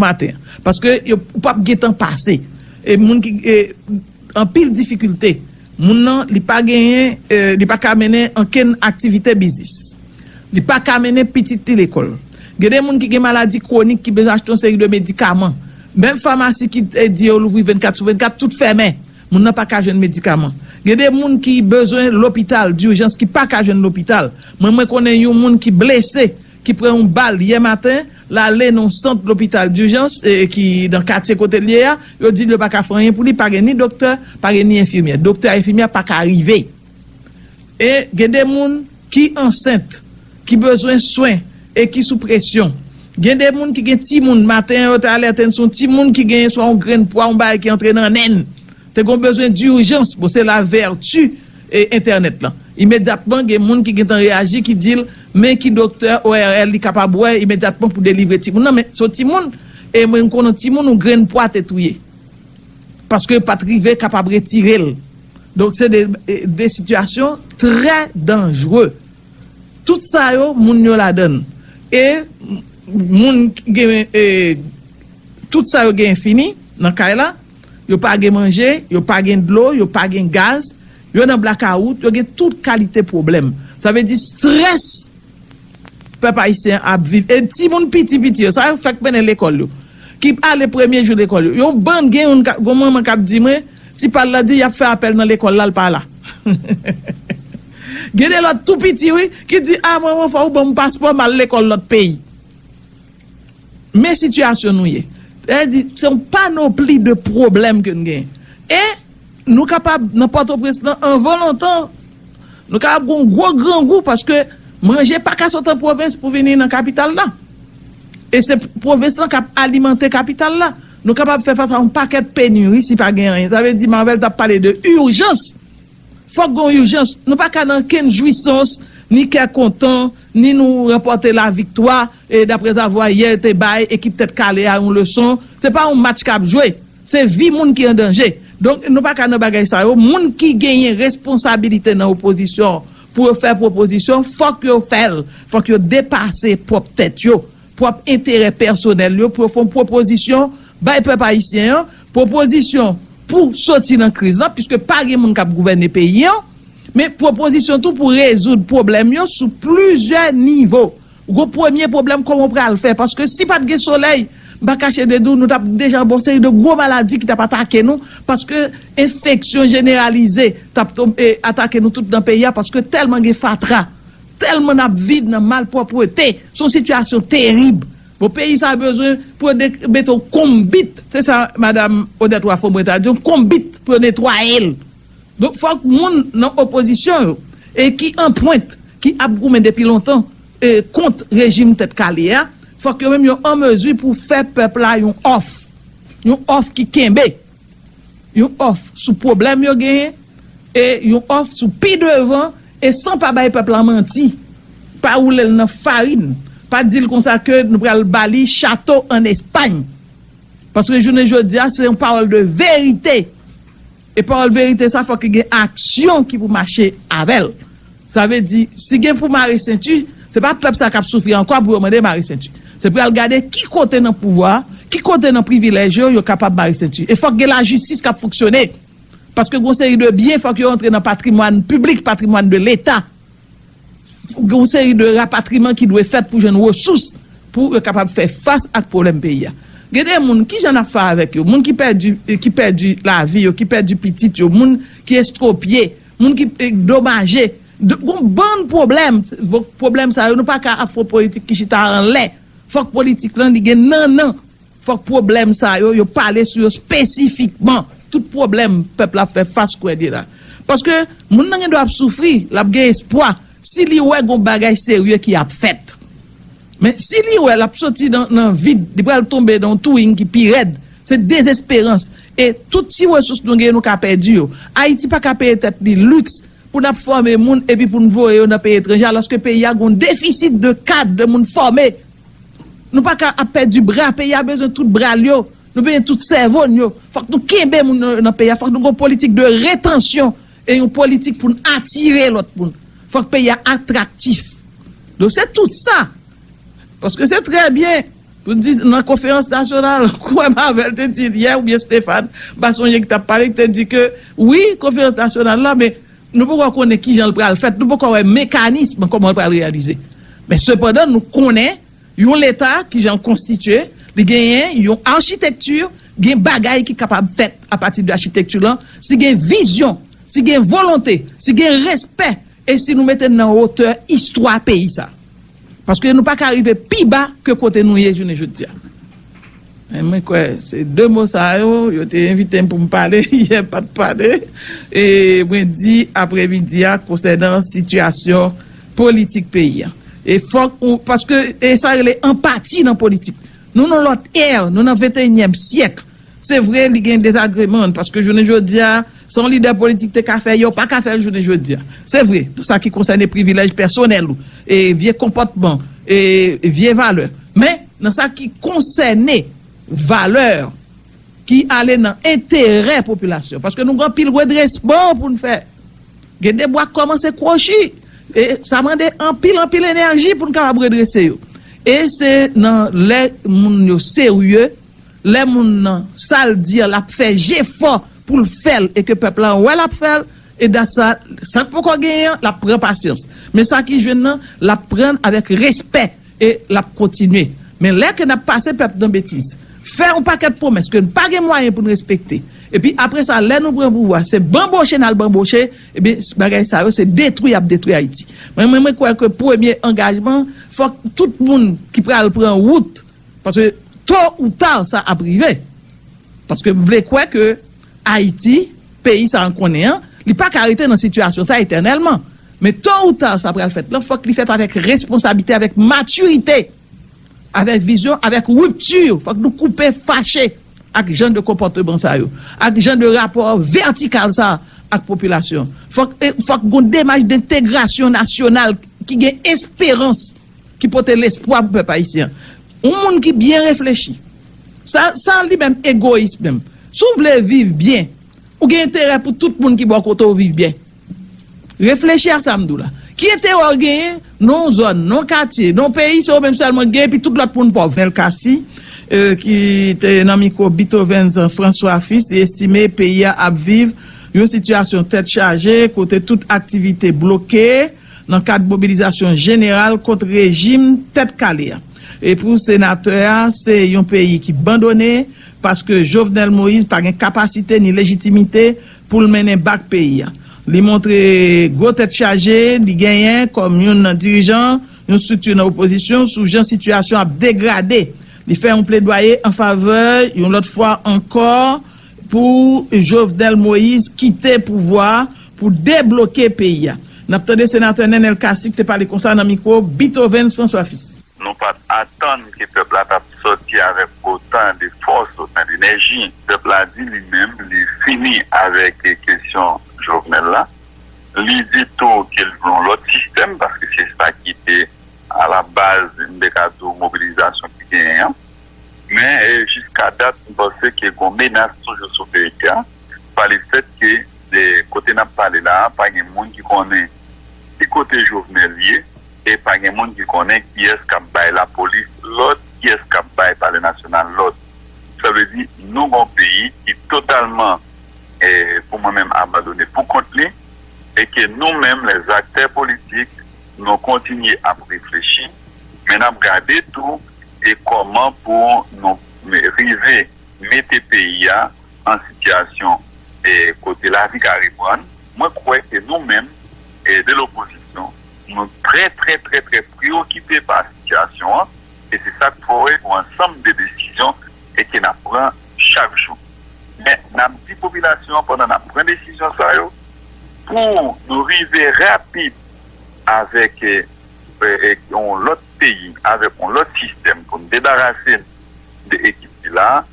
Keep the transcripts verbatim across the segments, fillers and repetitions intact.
maten. Paske yo, ou p ap gentan pase. E moun ki, e, anpil difikilte. Moun nan, li pa genyen, e, li pa ka mennen ankenn aktivite biznis. Li pa ka mennen pitit li lekòl. Gen de moun ki gen maladi kwonik ki bezwen achte yon seri de medikaman. Menm famasi ki te di yo louvri vennkat sou vennkat, tout fèmen. Moun nan pa ka jwenn medikaman. Gen de moun ki bezwen lopital dijans ki pa ka jwenn lopital. Mwen, mwen konnen yon moun ki blese, ki pran yon bal yè maten, l ale nan yon sant lopital dijans, e, ki nan katye kote l ye a, yo di l yo pa ka fè anyen pou li, pa gen ni doktè, pa gen ni enfimyè. Doktè ak enfimyè pa ka rive. E gen de moun ki ansent, ki bezwen swen e ki sou presyon. Gen de moun ki gen timoun, maten an yo te alète n sou yon timoun ki genyen swa yon grenn pwa, yon bagay ki antre nan nen l. Te gen yon bezwen dijans, bon, se la vèti e entènèt lan. Imedyatman, gen moun ki gentan reyaji, ki di l, men ki doktè O R L li kapab wè imedyatman pou delivre timoun nan, men se yon timoun, e mwen m konnen timoun yon grenn pwa te touye. Paske yo pa t rive kapab retire l. Donk, se de, de sitiyasyon trè danjere. Tout sa yo, moun yo ladan l. E moun ki gen, e, tout sa yo gen fini nan kay la, yo pa gen manje, yo pa gen dlo, yo pa gen gaz, yo nan blakawout, yo gen tout kalite pwoblèm. Sa vle di strès pèp ayisyen ap viv. E timoun piti piti yo, sa yo fèk mennen lekòl yo, ki ale premye jou lekòl yo. Yon bann gen youn, ka- gon manman k ap di mwen, ti pa l la di y ap fè apèl nan lekòl la, l pa la. Gen de lòt tou piti, wi, ki di, a, manman, fò ou ban m paspò, m al lekòl lòt peyi. Men sitiyasyon nou ye. Sa vle di, se yon panopli de pwoblèm ke n gen. E nou kapab, nan Pòtoprens lan, anvan lontan, nou kapab gen yon gwo grangou paske manje pa ka sot an pwovens pou vini nan kapital la. E se pwovens lan k ap alimante kapital la. Nou kapab fè fas a yon pakèt peniri si pa gen anyen. Sa vle di, Marvel t ap pale de ijans. Fòk gen yon ijans. Nou pa ka nan kenn jwisans, ni kè kontan, ni nou ranpòte laviktwa, e daprezavwa yè te bay ekip Tèt Kale a yon leson. Se pa yon match k ap jwe. Se vi moun ki an danje. Donk, nou pa ka nan bagay sa yo. Moun ki genyen responsabilite nan opozisyon pou yo fè pwopozisyon, fòk yo fè l. Fòk yo depase pwòp tèt yo, pwòp enterè pèsonèl yo, pou yo fè yon pwopozisyon bay pèp ayisyen an, pwopozisyon pou soti nan kriz lan, piske pa gen moun k ap gouvène peyi an, men pwopozisyon tou pou rezoud pwoblèm yo sou plizyè nivo. Ou gon premye pwoblèm, kòman w pral fè? Paske si pa t gen solèy, m pa kache de di w, nou t ap deja gon seri de gwo maladi ki t ap atake nou, paske enfeksyon jeneralize t ap tonbe, atake nou tout nan peyi a, paske tèlman gen fatra, tèlman n ap viv nan malpwòpte, se yon sitiyasyon terib. Bon, peyi sa a bezwen pou yo de- mete yon konbit, se sa madanm Odette Wafombre ta di, yon konbit pou yo netwaye l. Donk, fòk moun nan opozisyon yo, e ki an pwent, ki ap goumen depi lontan, e kont rejim Tèt Kale a, fòk yo menm yo an mezi pou fè pèp la yon òf. Yon òf ki kenbe. Yon òf sou pwoblèm yo genyen, e yon òf sou pi devan, e san pa bay pèp la manti. Pa woule l nan farin. Pa di l konsa ke nou pral ba li chato ann Espay. Paske jounen jodi a, se yon pawòl de verite. E pawòl verite sa, fòk li gen aksyon ki pou mache avè l. Sa vle di, si gen pou mare senti, se pa pèp sa k ap soufri ankò pou yo mande mare senti. Se pou y al gade ki kote nan pouvwa, ki kote nan privilèj yo, yo kapab mare senti. E fòk gen lajistis k ap fonksyone. Paske gon seri de byen, fòk yo antre nan patrimwàn piblik, patrimwàn de Leta. Gen yon seri de rapatriman ki dwe fèt pou jwenn resous pou yo kapab fè fas ak pwoblèm peyi a. Gen de moun, ki jan n ap fè avèk yo? Moun ki pèdi, ki pèdi lavi yo, ki pèdi pitit yo, moun ki estwopye, moun ki, eh, domaje. De- Gon bann pwoblèm. Bon, pwoblèm sa yo, nou pa ka ap fè politik ki chita anlè. Fòk politik lan, li gen nannan. Fòk pwoblèm sa yo, yo pale sou yo espesifikman. Tout pwoblèm pèp la ap fè fas kounye a la. Paske moun nan gen dwa ap soufri, l ap gen espwa, si li wè gon bagay serye ki ap fèt. Men si li wè l ap soti nan, nan vid, li pral tonbe nan yon twouin ki pi rèd, se dezesperans. E tout ti resous nou gen, nou ka pèdi yo. Ayiti pa ka peye tèt li liks pou n ap fòme moun epi pou n voye yo nan peyi etranje, alòske peyi a gon defisit de kad, de moun fòme. Nou pa ka ap pèdi bra, peyi a bezwen tout bra l yo, nou bezwen tout sèvo n yo. Fòk nou kenbe moun nan, nan peyi a, fòk nou gon politik de retansyon e yon politik pou n atire lòt moun. Fòk peyi a atraktif. Donk se tout sa. Paske se trè byen, Pou di nan konferans nasyonal, kwè m avè l te di l yè oubyen Stéphane, m pa sonje ki t ap pale, ki te di ke wi, konferans nasyonal la, men nou poko konnen kijan l pral fèt, nou poko wè mekanism kòman l pral reyalize. Men sepandan, nou konnen yon leta, kijan l konstitye, li genyen yon achitekti, gen bagay ki kapab fèt apati de achitekti lan, si gen vizyon, si gen volonte, si gen respè, e si nou mete n nan wotè istwa peyi sa. Paske nou pa ka rive pi ba ke kote nou ye jounen jodi a. Men mwen kwè se de mo sa yo, yo te envite m pou m pale, yè m pa t pale. E mwen di apremidi a konsènan sitiyasyon politik peyi a. E fòk ou, paske e sa rele anpati nan politik. Nou nan lòt è, nou nan venteyinyèm syèk. Se vre, li gen dezagreman, paske jounen jodi a, sa yon lidè politik te ka fè, yo pa ka fè l jounen jodi a. Se vre, nan sa ki konsène privilèj pèsonèl ou, e vye konpòtman, e vye valè. Men, nan sa ki konsène valè, ki ale nan enterè popilasyon, paske nou gen anpil redresman pou n fè. Gen de bwa k kòmanse kwochi, e sa mande anpil, anpil enèji pou n kapab redrese yo. E se nan lè moun yo serye, lè moun nan, sa l di an, l ap fè jefò pou l fè l e ke pèp la wè l ap fè l, e dat sa, sa k poko genyen an, l ap pran pasyans. Men sa ki jwenn nan, l ap pran avèk respè e l ap kontinye. Men lè ke n ap pase pèp nan betiz, fè yon pakèt pwomès ke n pa gen mwayen pou n respekte, epi apre sa, lè nou pran pouvwa, se banboche n al banboche, ebyen, bagay sa yo, se detwi y ap detwi Ayiti. Mwen, mwen, mwen kwè ke premye angajman, fòk tout moun ki pral pran wout, paske to ou ta, sa ap rive. Paske m vle kwè ke Ayiti, peyi sa a n konnen an, li pa ka rete nan sitiyasyon sa etènèlman. Men to ou ta sa pral fèt lan, fòk li fèt avèk responsablite, avèk matirite, avèk vizyon, avèk ripti. Fòk nou koupe fache ak jan de konpòteman sa yo, ak jan de rapò vètikal sa ak popilasyon. Fòk, e, fòk gon demach dentegrasyon nasyonal ki gen esperans, ki pote lespwa pou pèp ayisyen an. Yon moun ki byen reflechi, sa, sa li menm egoyis menm. Si w vle viv byen, ou gen enterè pou tout moun ki bò kote w viv byen. Reflechi a sa m di w la. Ki enterè w genyen nan yon zòn, nan yon katye, nan yon peyi, se ou menm sèlman k genyen, epi tout lòt moun pòv? Nèl Cassy, e, ki te nan mikwo Beethoven François Fils, li estime peyi a ap viv yon sitiyasyon tèt chaje, kote tout aktivite bloke nan kad mobilizasyon jeneral kont rejim tèt kale a. E pou senatè a, se yon peyi ki bandone, paske Jovenel Moïse pa gen kapasite ni lejitimite pou l mennen bak peyi a. Li montre gwo tèt chaje li genyen kòm youn nan dirijan yon estrikti nan opozisyon sou jan sitiyasyon ap degrade. Li fè yon pledwaye an favè, yon lòt fwa ankò, pou Jovenel Moïse kite pouvwa a pou debloke peyi a. N ap tande senatè Nenel Cassy ki te pale konsa nan mikwo Beethoven François Fils. Nou pa t atann ke pèp la t ap sòti avèk otan de fòs, otan de enèji. Pèp la di li menm, li fini avèk kesyon Jovenel la. Li di tou ke l vle yon lòt sistèm, paske se sa ki te alabaz, m te ka di w, mobilizasyon ki genyen an. Men, e, jiska dat, m panse ke gon menas toujou sou peyi a, pa lefèt ke, e, kote n ap pale la a, pa gen moun ki konnen ki kote Jovenel ye, e pa gen moun ki konnen kiyès k ap bay lapolis lòd, kiyès k ap bay Palè Nasyonal lòd. Sa vle di, nou gon peyi ki totalman, e, pou mwen menm, abandone pou kont li, e ke nou menm, lèzaktè politik, nou kontinye ap reflechi, men n ap gade tou e kòman pou nou rive mete peyi a an sitiyasyon, e, kote lavi ka reprann. Mwen kwè ke nou menm, e, de lopozisyon, nou trè, trè, trè, trè preokipe pa sitiyasyon an, e se sa k fè w wè gon ansanm de desizyon e ke n ap pran chak jou. Men, n ap di popilasyon an pandan n ap pran desizyon sa yo, pou nou rive rapid avèk, e, e, e, yon lòt peyi, avèk yon lòt sistèm pou n debarase n de ekip sila,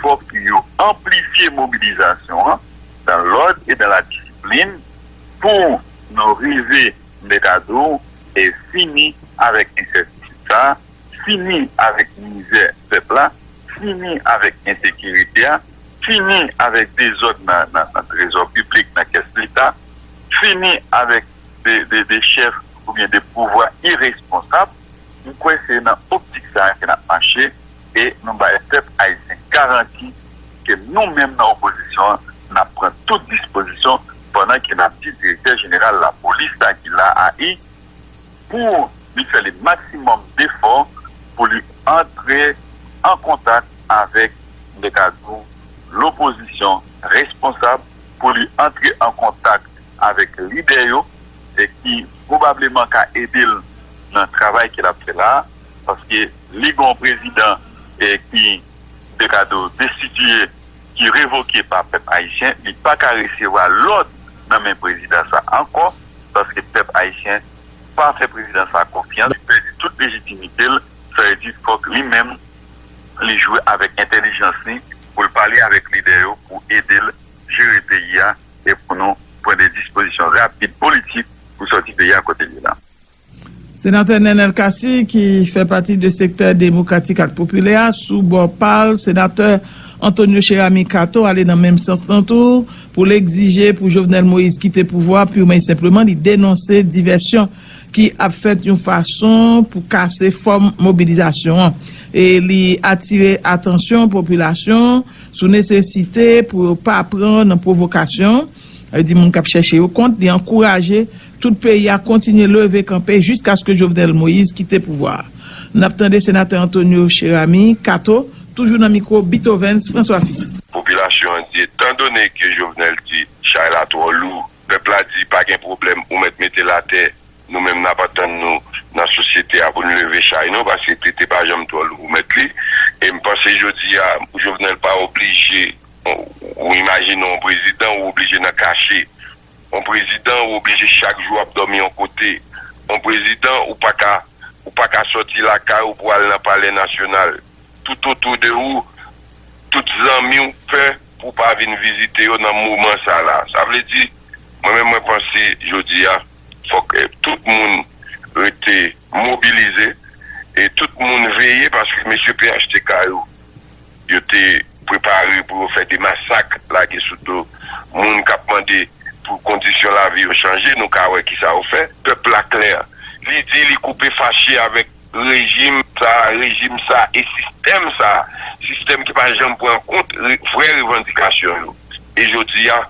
fòk yo anplifye mobilizasyon an dan lòd e dan la disiplin pou nou rive, m te ka di w, e fini avèk ensètitid sa a, fini avèk mizè pèp la, fini avèk ensekirite a, fini avèk dezòd nan, nan, nan trezò piblik, nan kès leta, fini avèk de, de, de chèf oubyen de pouvwa iresponsab. M kwè se nan optik sa a ke n ap mache. e nou bay pèp ayisyen garanti ke nou menm nan opozisyon an, n ap pran tout dispozisyon pandan ke n ap di direktè jeneral lapolis la ki la a I pou li fè le maksimòm defò pou li antre an kontak avèk, m te ka di w, lopozisyon responsab, pou li antre an kontak avèk lidè yo e ki pwobableman ka ede l nan travay ke l ap fè la a, paske li gen yon prezidan e ki, m te ka di w, destitiye, ki revoke pa pèp ayisyen, li pa ka resevwa lòd nan men prezidan sa ankò, paske pèp ayisyen pa fè prezidan sa konfyans, li pèdi tout lejitimite l, sa vle di fòk li menm li jwe avèk entèlijans li pou l pale avèk lidè yo pou ede l jere peyi a e pou nou pran de dispozisyon rapid politik pou sòti peyi a kote l ye la. Senatè Nenel Cassy, ki fè pati de sektè demokratik ak popilè a, sou bò pa l, senatè Antonio Cheramy Catho ale nan menm sans lan tou pou l egzije pou Jovenel Moïse kite pouvwa a, piman e senpleman li denonse divèsyon ki ap fèt yon fason pou kase fòm mobilizasyon an. E li atire atansyon popilasyon sou nesesite pou yo pa pran nan pwovokasyon, sa vle di moun k ap chèche yo kont, li ankouraje tout peyi a kontinye leve kanpe jiskaske Jovenel Moïse kite pouvwa a. N ap tande senatè Antonio Cheramy Catho, toujou nan mikwo Beethovens François Fils. Popilasyon an di, etandone ke Jovenel di chay la twò lou, pèp la di pa gen pwoblèm, ou mèt mete l atè, nou menm n ap atann nou nan sosyete a pou n leve chay nou, paske tete pa janm twò lou pou mèt li. E m panse jodi a, Jovenel pa oblije, ou, ou imajine yon prezidan, ou oblije nan kache. Yon prezidan, ou oblije chak jou ap dòmi yon kote. Yon prezidan, ou pa ka, ou pa ka sòti lakay ou pou al nan Palè Nasyonal. Tout otou de ou, tout zanmi w pè pou w pa vin vizite yo nan moman sa la. Sa vle di, mwen menm mwen panse jodi a, fòk, eh, tout moun rete mobilize e tout moun veye paske mesye P H T K yo, yo te prepare pou yo fè de masak lage sou do moun k ap mande pou kondisyon lavi yo chanje. Nou ka wè kisa yo fè. Pèp la klè. Li di li koupe fache avèk rejim sa, rejim sa e sistèm sa, sistèm ki pa janm pran kont re-, vrè revandikasyon yo. E jodi a,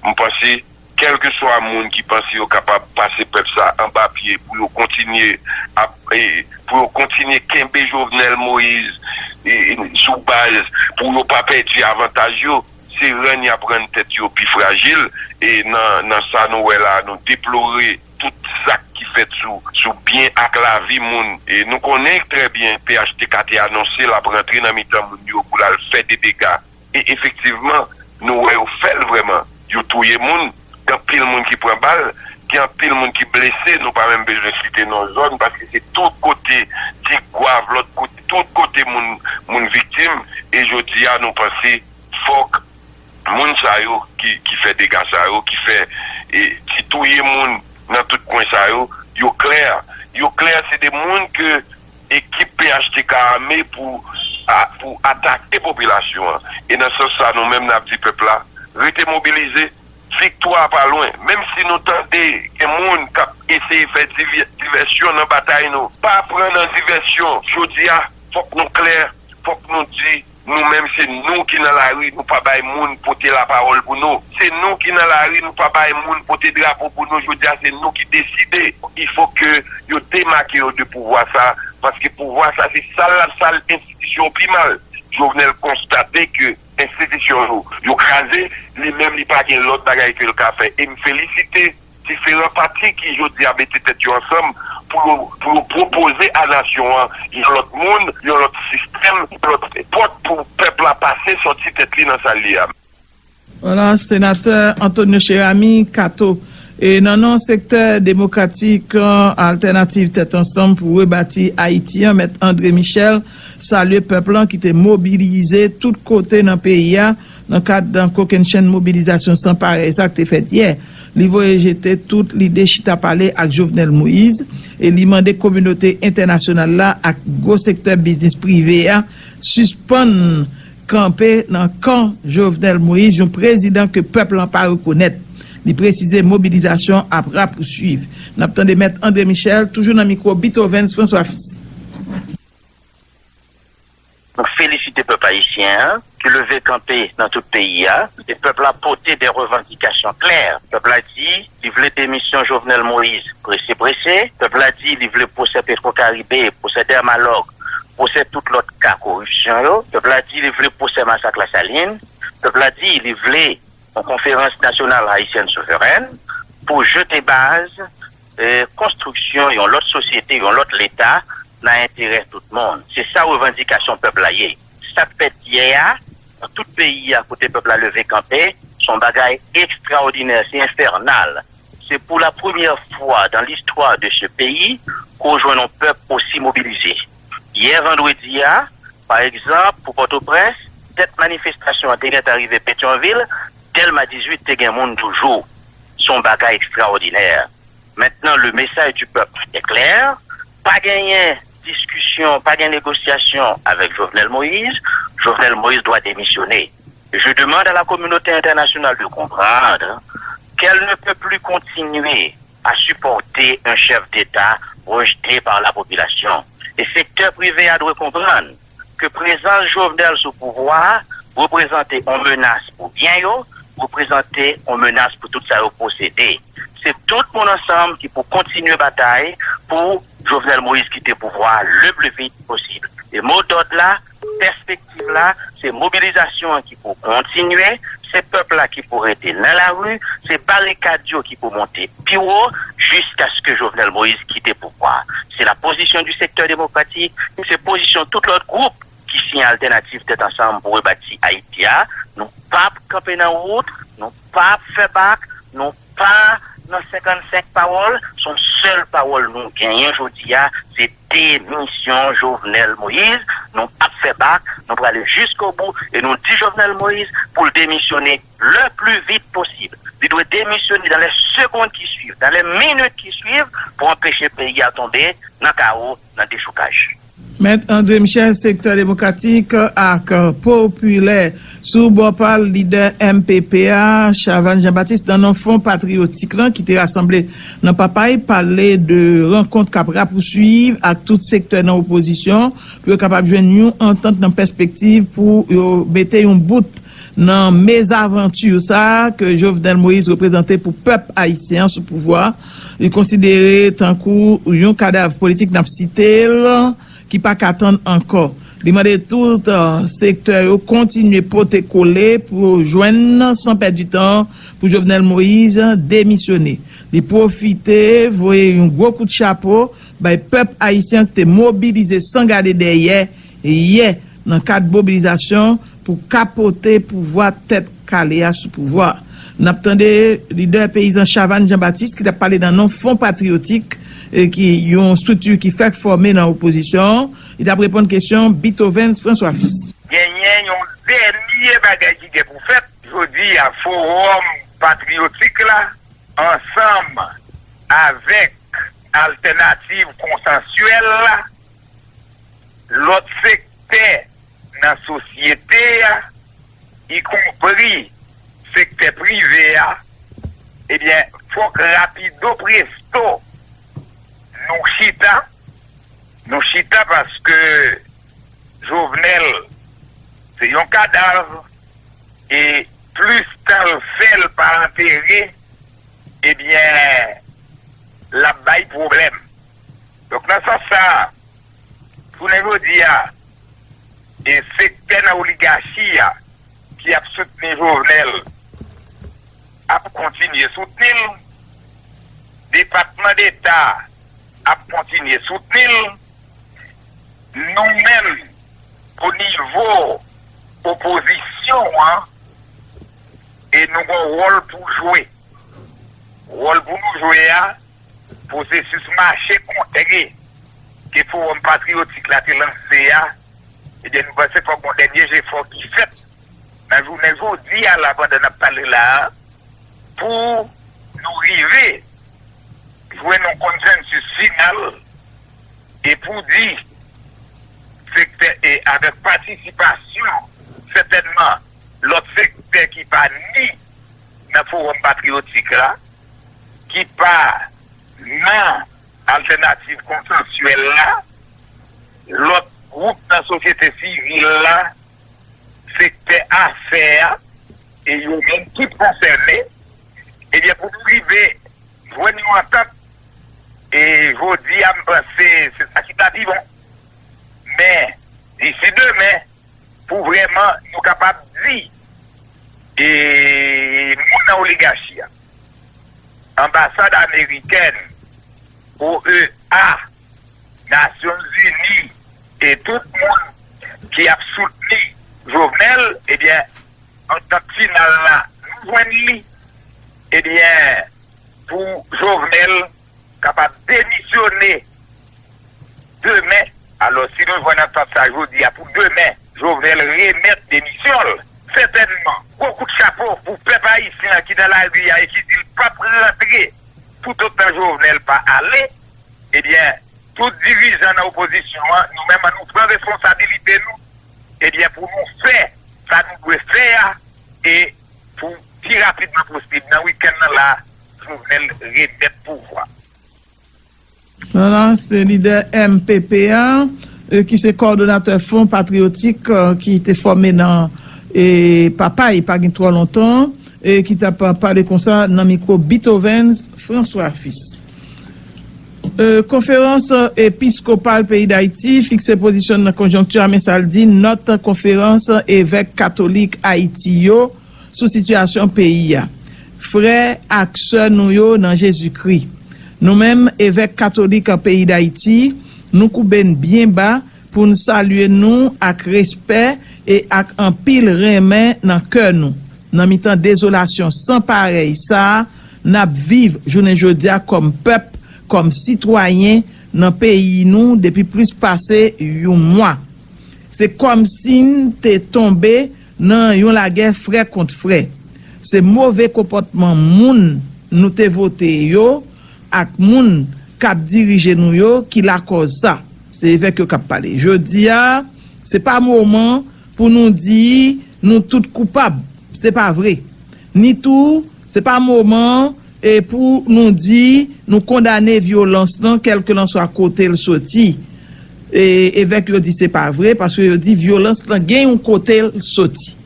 m panse, kèlkeswa moun ki panse yo kapab pase pèp sa anba pye pou yo kontinye ap, e, pou yo kontinye kenbe Jovenel Moïse, e, e, sou baz, pou yo pa pèdi avantaj yo, se rann y ap rann tèt yo pi frajil. E nan, nan sa nou wè la, nou deplore tout zak ki fèt sou, sou byen ak lavi moun. E nou konnen trè byen P H T K te anonse l ap rantre nan mitan moun yo pou l al fè de dega. E efektivman, nou wè yo fè l vrèman. Yo touye moun, gen anpil moun ki pran bal, gen anpil moun ki blese, nou pa menm bezwen site non zòn, paske se tout kote, Ti Gwav, lòt kote, tout kote moun, moun viktim. E jodi a, nou panse fòk moun sa yo ki, ki fè dega sa yo, ki fè, e, ti touye moun nan tout kwen sa yo, yo klè. Yo klè, se de moun ke ekip P H T K ame pou, a, pou atake popilasyon an. E nan sans sa, nou menm n ap di pèp la, rete mobilize, viktwa a pa lwen. Menm si nou tande gen moun k ap eseye fè divè-, divèsyon nan batay nou, pa pran nan divèsyon. Jodi a, fòk nou klè, fòk nou di, nou menm se nou ki nan lari, nou pa bay moun pote lapawòl pou nou. Se nou ki nan lari, nou pa bay moun pote drapo pou nou. Jodi a, se nou ki deside. Il faut que yo demake yo de pouvwa sa, paske pouvwa sa se sal l ap sal enstitisyon yo pi mal. Jovenel konstate ke enstitisyon yo, yo kraze, li menm li pa gen lòt bagay ke l ka fè. E m felisite diferan pati ki jodi a mete tèt yo ansanm pou yo, pou yo pwopoze a nasyon an yon lòt moun, yon lòt sistèm, yon lòt pòt pou pèp la pase sòti tèt li nan sa l ye a. Vwala, senatè Antonio Cheramy Catho. E nan non sektè demokratik, Altènativ Tèt Ansanm pou Rebati Ayiti an, Mèt André Michel salye pèp lan ki te mobilize tout kote nan peyi a nan kad kokennchenn mobilizasyon san parèy sa k te fèt yè. Li voye jete tout lide chita pale ak Jovenel Moïse e li mande kominote entènasyonal la ak gwo sektè biznis prive a sispann kanpe nan kan Jovenel Moïse, yon prezidan ke pèp lan pa rekonèt. Li presize mobilizasyon ap rapouswiv. N ap tande Mèt André Michel, toujou nan mikwo Beethovens François Fils. Nou felisite pèp ayisyen an ki leve kanpe nan tout peyi a. E pèp la pote de revandikasyon klè. Pèp la di li vle demisyon Jovenel Moïse prese prese. Pèp la di li vle pwosè Petwokaribe, pwosè Dermalog, pwosè tout lòt ka koripsyon yo. Pèp la di li vle pwosè masak Lasalin. Pèp la di li vle yon konferans nasyonal ayisyèn souverèn pou jete baz eh, konstriksyon yon lòt sosyete, yon lòt leta nan enterè tout moun. Se sa revandikasyon pèp la ye. Sa k fèt yè a, nan tout peyi a kote pèp la leve kanpe, se yon bagay ekstraòdinè, se enfènal. Se pou la premyè fwa dans l'histoire de ce pays ke w jwenn yon pèp osi mobilize. Yè vandredi a, pa egzanp, pou Pòtoprens, tèt manifestasyon an te gentan rive Petyonvil, Dèlma dizuit te gen moun toujou. Se yon bagay ekstraòdinè. Maintenant, le message du peuple est clair. Pa genyen diskisyon, pa gen negosyasyon avèk Jovenel Moïse. Jovenel Moïse doit démissionner. Je demande à la communauté internationale de comprendre qu'elle ne peut plus continuer à supporter un chef d'État rejeté par la population. E sektè prive a dwe konprann ke prezans Jovenel sou pouvwa a reprezante yon menas pou byen yo, reprezante yon menas pou tout sa yo posede. Se tout moun ansanm ki pou kontinye batay pou Jovenel Moïse kite pouvwa a le plus vite possible. E mo dòd la, pèspektiv la, se mobilizasyon an ki pou kontinye, se pèp la ki pou rete nan lari, se barikad yo ki pou monte pi wo, jiskaske Jovenel Moïse kite pouvwa a. Se la pozisyon du sektè demokratik, se pozisyon tout lòt gwoup ki siyen altènativ Tèt Ansanm pou rebati Ayiti a. Nou p ap kanpe nan wout, nou p ap fè bak, nou pa nan senkannsenk pawòl, se yon sèl pawòl nou genyen jodi a, se demisyon Jovenel Moïse. Nou p ap fè bak, nou prale jiskobou e nou di Jovenel Moïse pou l demisyone le plus vite possible. Li dwe demisyone dans les secondes qui suivent, dans les minutes qui suivent, pou anpeche peyi a tonbe nan kawo, nan dechoukaj. Mèt André Michel, sektè demokratik ak popilè. Sou bò pa l, lidè M P P a, Chavannes Jean-Baptiste, nan non Fon Patriyotik lan ki te rasanble nan Papay, pale de rankont k ap rapouswiv ak tout sektè nan opozisyon pou yo kapab jwenn yon antant nan pèspektiv pou yo mete yon bout nan mezavanti sa a ke Jovenel Moïse reprezante pou pèp ayisyen an sou pouvwa. Li konsidere tankou yon kadav politik n ap site l ki pa ka tann ankò. Li mande tout, euh, sektè yo kontinye pote kole pou jwenn san pèdi tan pou Jovenel Moïse demisyone. Li pwofite voye yon gwo kout chapo bay pèp ayisyen ki te mobilize san gade dèyè yè nan kad mobilizasyon pou kapote pouvwa tèt kale a sou pouvwa. N ap tande lidè peyizan Chavannes Jean-Baptiste ki t ap pale nan non Fon Patriyotik, e ki yon estrikti ki fèk fòme nan opozisyon. Li t ap reponn kesyon Beethoven François Fils. Genyen yon dènye bagay ki gen pou fèt. Jodi a, Fowòm Patriyotik la, ansanm avèk Altènativ Konsansyèl la, lòt sektè nan sosyete a, ikonpri sektè prive a, ebyen, fòk rapido presto nou chita, nou chita paske Jovenel se yon kadav e plis tan l fè l pa antere, ebyen, l ap bay pwoblèm. Donk, nan sans sa a, jounen jodi a, e sektè nan oligachi a ki ap soutni Jovenel ap kontinye soutni l, Depatman Deta ap kontinye soutni l, nou menm, o nivo opozisyon an, e nou gen yon wòl pou jwe. Wòl pou nou jwe a, pwosesis mache kontre ke Fowòm Patriyotik la te lanse a, ebyen, nou panse fòk gon dènye jefò ki fèt nan jounen jodi a la, pandan n ap pale la a, pou nou rive jwenn yon konsansis final e pou di sektè e avèk patisipasyon sètènman lòt sektè ki pa ni nan Fowòm Patriyotik la, ki pa nan Altènativ Konsansyèl la, lòt gwoup nan sosyete sivil la, sektè afè a, e yo menm tout konsène, ebyen, pou nou rive jwenn yon antant, e jodi a, m panse se sa ki ta pi bon. Men, disi demen, pou vrèman nou kapab di, e moun nan oligachi a, anbasad amerikèn, O E A, Nasyonzini, e tout moun ki ap soutni Jovenel, ebyen, antant final la, nou jwenn li, ebyen, pou Jovenel kapab demisyone demen. Alò, si nou jwenn antant sa jodi a pou demen, Jovenel remèt demisyon l, sètènman, gwo kout chapo pou pèp ayisyen an ki nan lari a e ki di l p ap rantre toutotan Jovenel pa ale, ebyen, tout dirijan nan opozisyon an, nou menm, an nou pran responsabilite nou, ebyen, pou nou fè sa nou dwe fè a, e pou pi rapidman posib, nan wikenn nan la, Jovenel remèt pouvwa. Vwala, se lidè M P P a, e, ki se kowòdonatè Fon Patriyotik, e, ki te fòme nan, e, Papay pa gen twò lontan, e ki t ap pale konsa nan mikwo Beethovens François Fils. E, Konferans Episkopal peyi Dayiti fikse pozisyon l nan konjonkti a, men sa l di, nòt konferans evèk katolik Ayiti yo sou sitiyasyon peyi a. Frè ak sè nou yo nan Jezikri, nou menm evèk katolik an peyi Dayiti, nou koube n byen ba pou n salye nou ak respè e ak anpil renmen nan kè nou, nan mitan dezolasyon san parèy sa a n ap viv jounen jodi a kòm pèp, kòm sitwayen nan peyi nou depi plis pase yon mwa. Se kòmsi n te tonbe nan yon lagè frè kont frè. Se move konpòtman moun nou te vote yo ak moun k ap dirije nou yo ki lakòz sa. Se evèk yo k ap pale. Jodi a, se pa moman pou nou di nou tout koupab. Se pa vre. Ni tou, se pa moman e pou nou di nou kondane vyolans lan, kèlkelanswa kote l soti. E evèk yo di se pa vre, paske yo di vyolans lan gen yon kote l soti.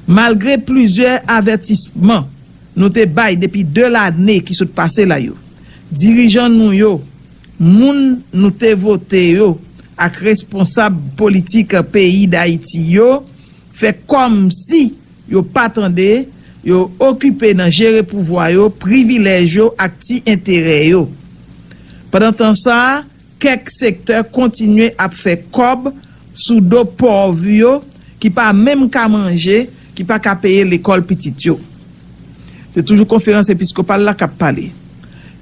Malgre plizyè avètisman nou te bay depi de lane ki sot pase la yo, dirijan nou yo, moun nou te vote yo ak responsab politik peyi Dayiti yo fè kòmsi yo pa tande, yo okipe nan jere pouvwa yo, privilèj yo ak ti enterè yo. Pandan tan sa a, kèk sektè kontinye ap fè kòb sou do pòv yo ki pa menm ka manje, ki pa ka peye lekòl pitit yo. Se toujou Konferans Episkopal la k ap pale.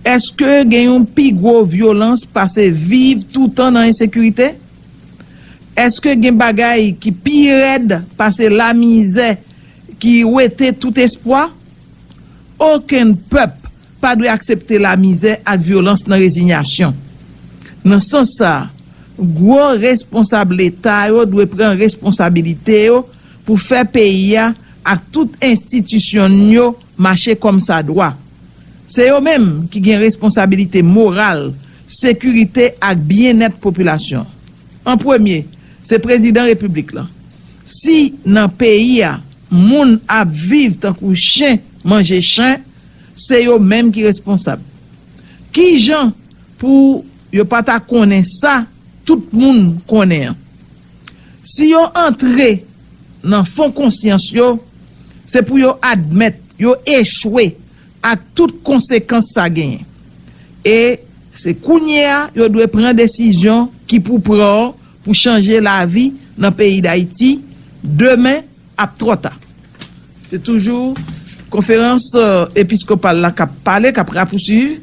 Èske gen yon pi gwo vyolans pase viv toutan nan ensekirite? Èske gen bagay ki pi rèd pase lamizè ki wete tout espwa? Okenn pèp pa dwe aksepte lamizè ak vyolans nan rezinyasyon. Nan sans sa a, gwo responsab Leta yo dwe pran responsabilite yo pou fè peyi a ak tout enstitisyon n yo mache kòmsadwa. Se yo menm ki gen responsabilite moral, sekirite ak byennèt popilasyon. An premye, se Prezidan Repiblik lan. Si nan peyi a, moun ap viv tankou chen manje chen, se yo menm ki responsab. Kijan pou yo pa ta konnen sa tout moun konnen an? Si yo antre nan fon konsyans yo, se pou yo admèt yo echwe ak tout konsekans sa genyen. E se kounye a yo dwe pran desizyon ki pou pran pou chanje lavi nan peyi Dayiti. Demen ap twò ta. Se toujou Konferans Episkopal la k ap pale, k ap rapousuiv.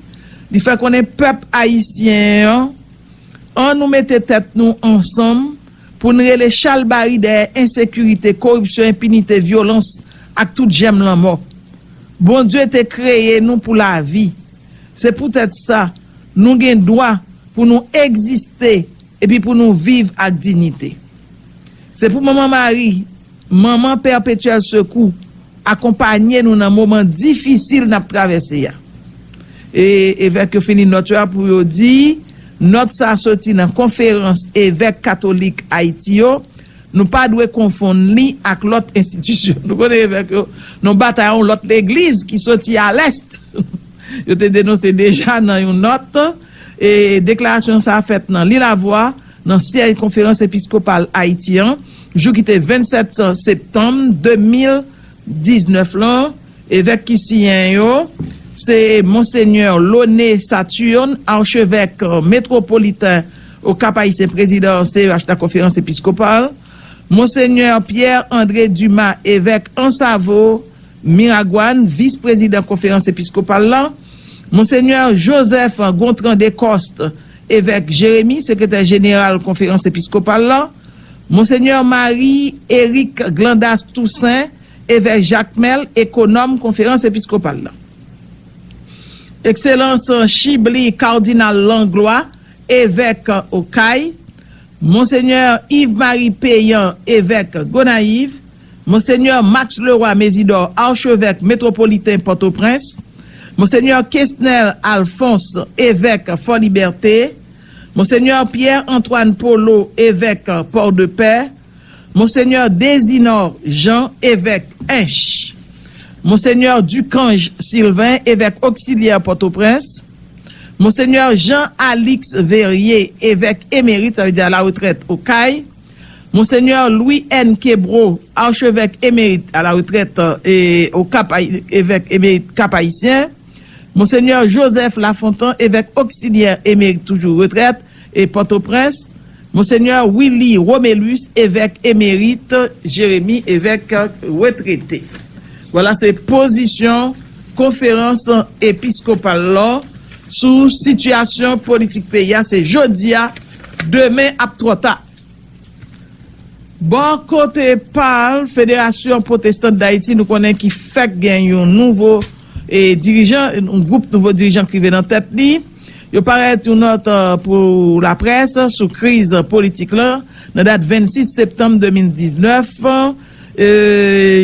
Li fè konnen pèp ayisyen an, an nou mete tèt nou ansanm pou n rele chalbari dèyè ensekirite, koripsyon, enpinite, vyolans ak tout jèm lanmò. Bondye te kreye nou pou lavi. Se poutèt sa, nou gen dwa pou nou egziste epi pou nou viv ak diyite. Se pou Manman Mari, Manman Pèpetyèl Sekou, akonpanye nou nan moman difisil n ap travèse a. E evèk yo fini nòt yo a pou yo di, Nòt sa a soti nan Konferans Evèk Katolik Ayiti yo. Nou pa dwe konfonn li ak lòt enstitisyon. Nou konnen evèk yo nan batay yon lòt legliz ki soti a lès. Yo te denonse deja nan yon nòt. E deklarasyon sa a fèt nan Lilavwa, nan syèj Konferans Episkopal Ayiti an, jou ki te vennsèt septanm de mil diznèf lan. Evèk ki siyen yo, se Monsenyè Launay Saturne, Archevêque Métropolitain au Cap-Haïtien, prezidan C E H la, Konferans Episkopal, Monsenyè Pierre André Dumas, evèk Ansavo, Miragwàn, vis prezidan Konferans Episkopal la, Monsenyè Joseph Gontran Descostes, evèk Jeremi, sekretè jeneral Konferans Episkopal la, Monsenyè Marie Eric Glandas Toussaint, evèk Jakmèl, ekonòm Konferans Episkopal la. Ekselans Chibly Cardinal Langlois, evèk Okay, Monsenyè Yves Marie Payan, evèk Gonayiv, Monsenyè Max Leroy Mésidor, Archevèk Metwopoliten Pòtoprens, Monsenyè Kesnel Alphonse, evèk Fò Libète, Monsenyè Pierre Antoine Polo, evèk Pòdepè, Monsenyè Dezinò Jean, evèk Ench, Monsenyè Ducange Sylvain, evèk oksilyè Pòtoprens, Monsenyè Jean Alix Verrier, evèk emerit, sa vle di a la retrèt, Okay, Monsenyè Louis N. Kebreau, archevèk emerit a la retrèt, e, o Kap Ay-, evèk emerit Kap Ayisyen, Monsenyè Joseph Lafontant, evèk oksilyè emerit toujou retrèt, e Pòtoprens, Monsenyè Willy Romelus, evèk emerit Jeremi, evèk retrete. Vwala, se pozisyon Konferans Episkopal la sou sitiyasyon politik peyi a. Se jodi a, demen ap twò ta. Bò kote pa l, Federasyon Pwotestan Dayiti, nou konnen ki fèk gen yon nouvo, e, dirijan, yon gwoup nouvo dirijan k rive nan tèt li. Yo parèt yon nòt, e, pou laprès sou kriz politik la nan dat vennsis septanm de mil diznèf. E,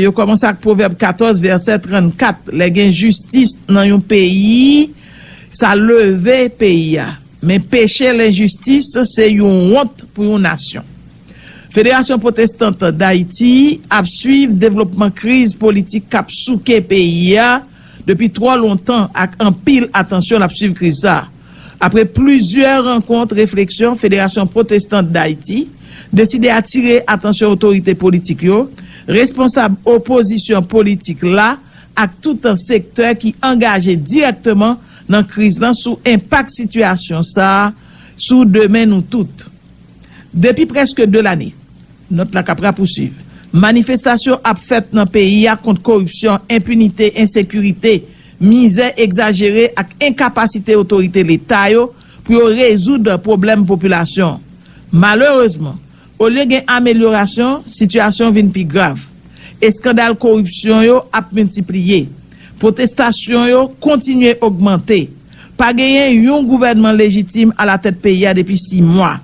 yo kòmanse ak Pwovèb katòz, vèsè trannkat. Lè gen jistis nan yon peyi, sa leve peyi a. Men peche lenjistis se yon wont pou yon nasyon. Federasyon Pwotestant Dayiti ap swiv devlopman kriz politik k ap souke peyi a depi twò lontan ak anpil atansyon l ap swiv kriz sa a. Apre plizyè rankont refleksyon, Federasyon Pwotestant Dayiti deside atire atansyon otorite politik yo, responsab opozisyon politik la ak tout sektè ki angaje dirèkteman nan kriz lan sou enpak sitiyasyon sa a sou demen nou tout. Depi prèske de lane, nòt la k ap rapousuiv, manifestasyon ap fèt nan peyi a kont koripsyon, enpinite, ensekirite, mizè egzajere ak enkapasite otorite Leta yo pou yo rezoud pwoblèm popilasyon. Malerezman, olye gen amelyorasyon, sitiyasyon vin pi grav. Eskandal koripsyon yo ap miltipliye. Pwotestasyon yo kontinye ogmante. Pa genyen yon gouvènman lejitim alatèt peyi a depi sis mwa.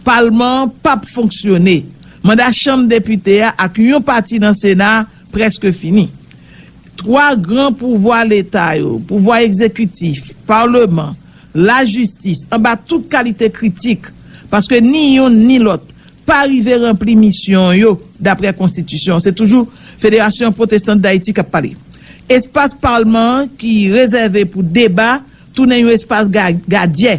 Palman an p ap fonksyone. Manda Chanm Depite a ak yon pati nan Sena a prèske fini. Twa gran pouvwa Leta yo, pouvwa egzekitif, palman, lajistis, anba tout kalite kritik, paske ni youn ni lòt pa rive ranpli misyon yo, daprè konstitisyon. Se toujou Federasyon Pwotestan Dayiti k ap pale. Espas palman an ki rezève pou deba tounen yon espas ga-, gadyè.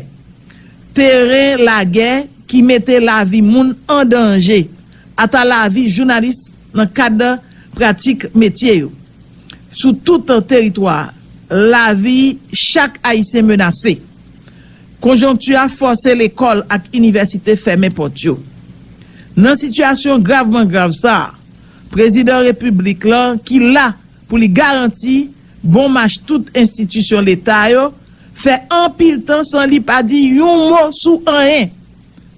Teren lagè ki mete lavi moun an danje, ata lavi jounalis nan kad pratik metye yo. Sou tout teritwa a, lavi chak Ayisyen menase. Konjonkti a fòse lekòl ak inivèsite fèmen pòt yo. Nan sitiyasyon gravman grav sa a, Prezidan Repiblik lan, ki la pou li garanti bon mach tout enstitisyon Leta yo, fè anpil tan san li pa di yon mo sou anyen.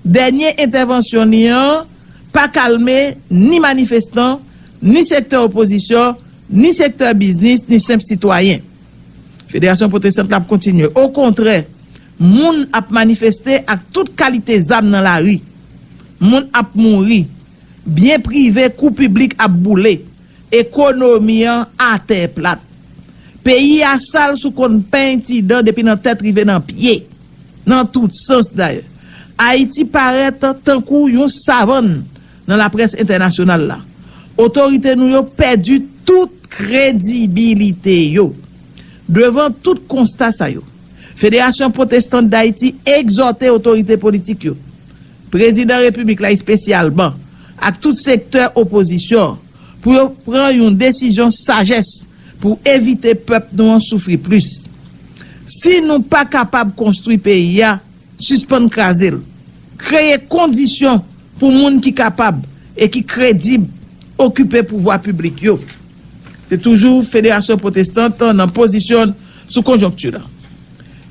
Dènye entèvansyon li an pa kalme ni manifestan, ni sektè opozisyon, ni sektè biznis, ni senp sitwayen. Federasyon Pwotestant la ap kontinye. Okontrè, moun ap manifeste ak tout kalite zam nan lari. Moun ap mouri. Byen prive kou piblik ap boule. Ekonomi an atè plat. Peyi a sal sou konn peny ti dan depi nan tèt rive nan pye. nan tout sans dayè. Ayiti parèt tankou yon savann nan laprès entènasyonal la. Otorite nou yo pèdi tout kredibilite yo. Devan tout konsta sa yo, Federasyon Pwotestan Dayiti egzòte otorite politik yo, Prezidan Repiblik la espesyalman, ak tout sektè opozisyon pou yo pran yon desizyon sajès pou evite pèp nou an soufri plis. Si nou pa kapab konstwi peyi a, sispann kraze l. Kreye kondisyon pou moun ki kapab e ki kredib okipe pouvwa piblik yo. Se toujou Federasyon Pwotestant nan pozisyon sou konjonkti la.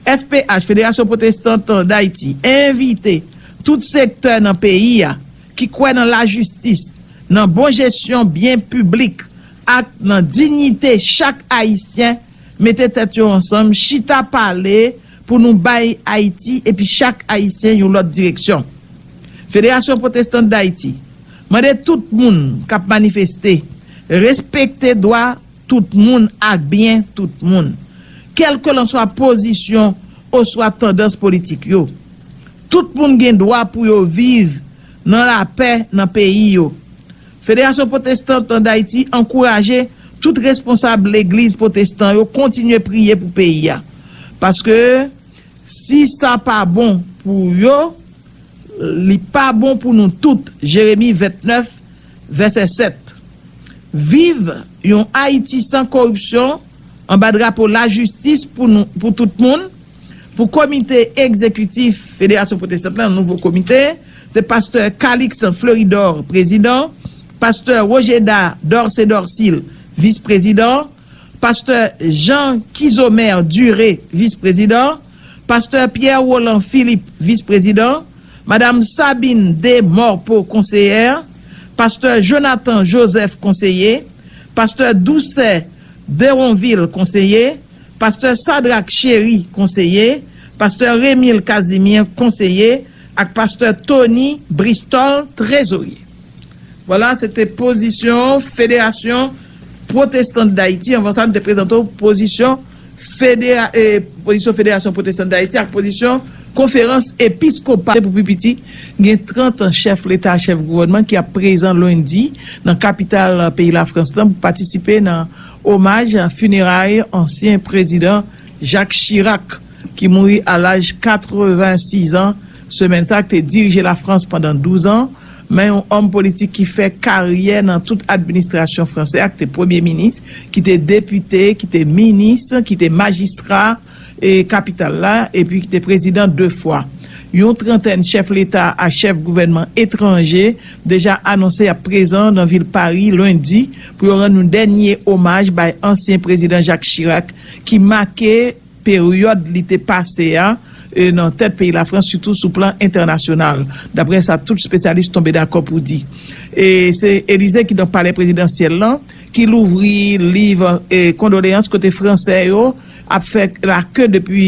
F P H, Federasyon Pwotestant Dayiti, envite tout sektè nan peyi a ki kwè nan lajistis, nan bon jesyon byen piblik ak nan diyite chak Ayisyen mete tèt yo ansanm, chita pale pou nou bay Ayiti epi chak Ayisyen yon lòt direksyon. Federasyon Pwotestant Dayiti mande tout moun k ap manifeste respekte dwa tout moun ak byen tout moun, kèlkelanswa pozisyon oswa tandans politik yo. Tout moun gen dwa pou yo viv nan lapè nan peyi yo. Federasyon Pwotestant Dayiti ankouraje tout responsab legliz pwotestan yo kontinye priye pou peyi a. Paske si sa pa bon pou yo, li pa bon pou nou tout. Jeremi vennèf, vèsè sèt. Viv yon Ayiti san koripsyon anba drapo lajistis pou nou, pou tout moun. Pou komite egzekitif Federasyon Pwotestant la, nouvo komite, se pastè Calixte Fleuridor, prezidan, pastè Rogéda Dorcé Dorcil, vis prezidan, pastè Jean Kizomè Duré, vis prezidan, pastè Pierre Roland Philippe, vis prezidan, madam Sabine De Morpeau, konseyè, pastè Jonathan Joseph, konseye, pastè Doucet Deronville, konseye, pastè Sadrac Chéry, konseye, pastè Remil Casimir, konseye, ak pastè Tony Bristol, trezorye. Vwala, se te pozisyon Federasyon Pwotestan Dayiti. Anvan sa, nou te prezante w pozisyon federa, eh, pozisyon Federasyon Pwotestan Dayiti ak pozisyon Konferans Episkopal. Pou pi piti, gen trant chèf leta, chèf gouvènman ki ap prezan lendi nan kapital peyi Lafrans lan pou patisipe nan omaj fineray ansyen prezidan Jacques Chirac, ki mouri a laj katrevensis an semèn sa, ki te dirije Lafrans pandan douz an, men yon òm politik ki fè karyè nan tout administrasyon fransè a, ki te premye minis, ki te depite, ki te minis, ki te majistra e kapital la, epi ki te prezidan de fwa. Yon trantèn chèf leta ak chèf gouvènman etranje deja anonse y ap prezan nan vil Pari lendi pou yo rann yon dènye omaj bay ansyen prezidan Jacques Chirac, ki make peryòd li te pase a, e, nan tèt peyi Lafrans, sitou sou plan entènasyonal, daprè sa tout espesyalis tonbe dakò pou di. E se Elize ki nan palè prezidansyèl lan, ki louvri liv, e, kondoleyans kote Fransè yo ap fè lake depi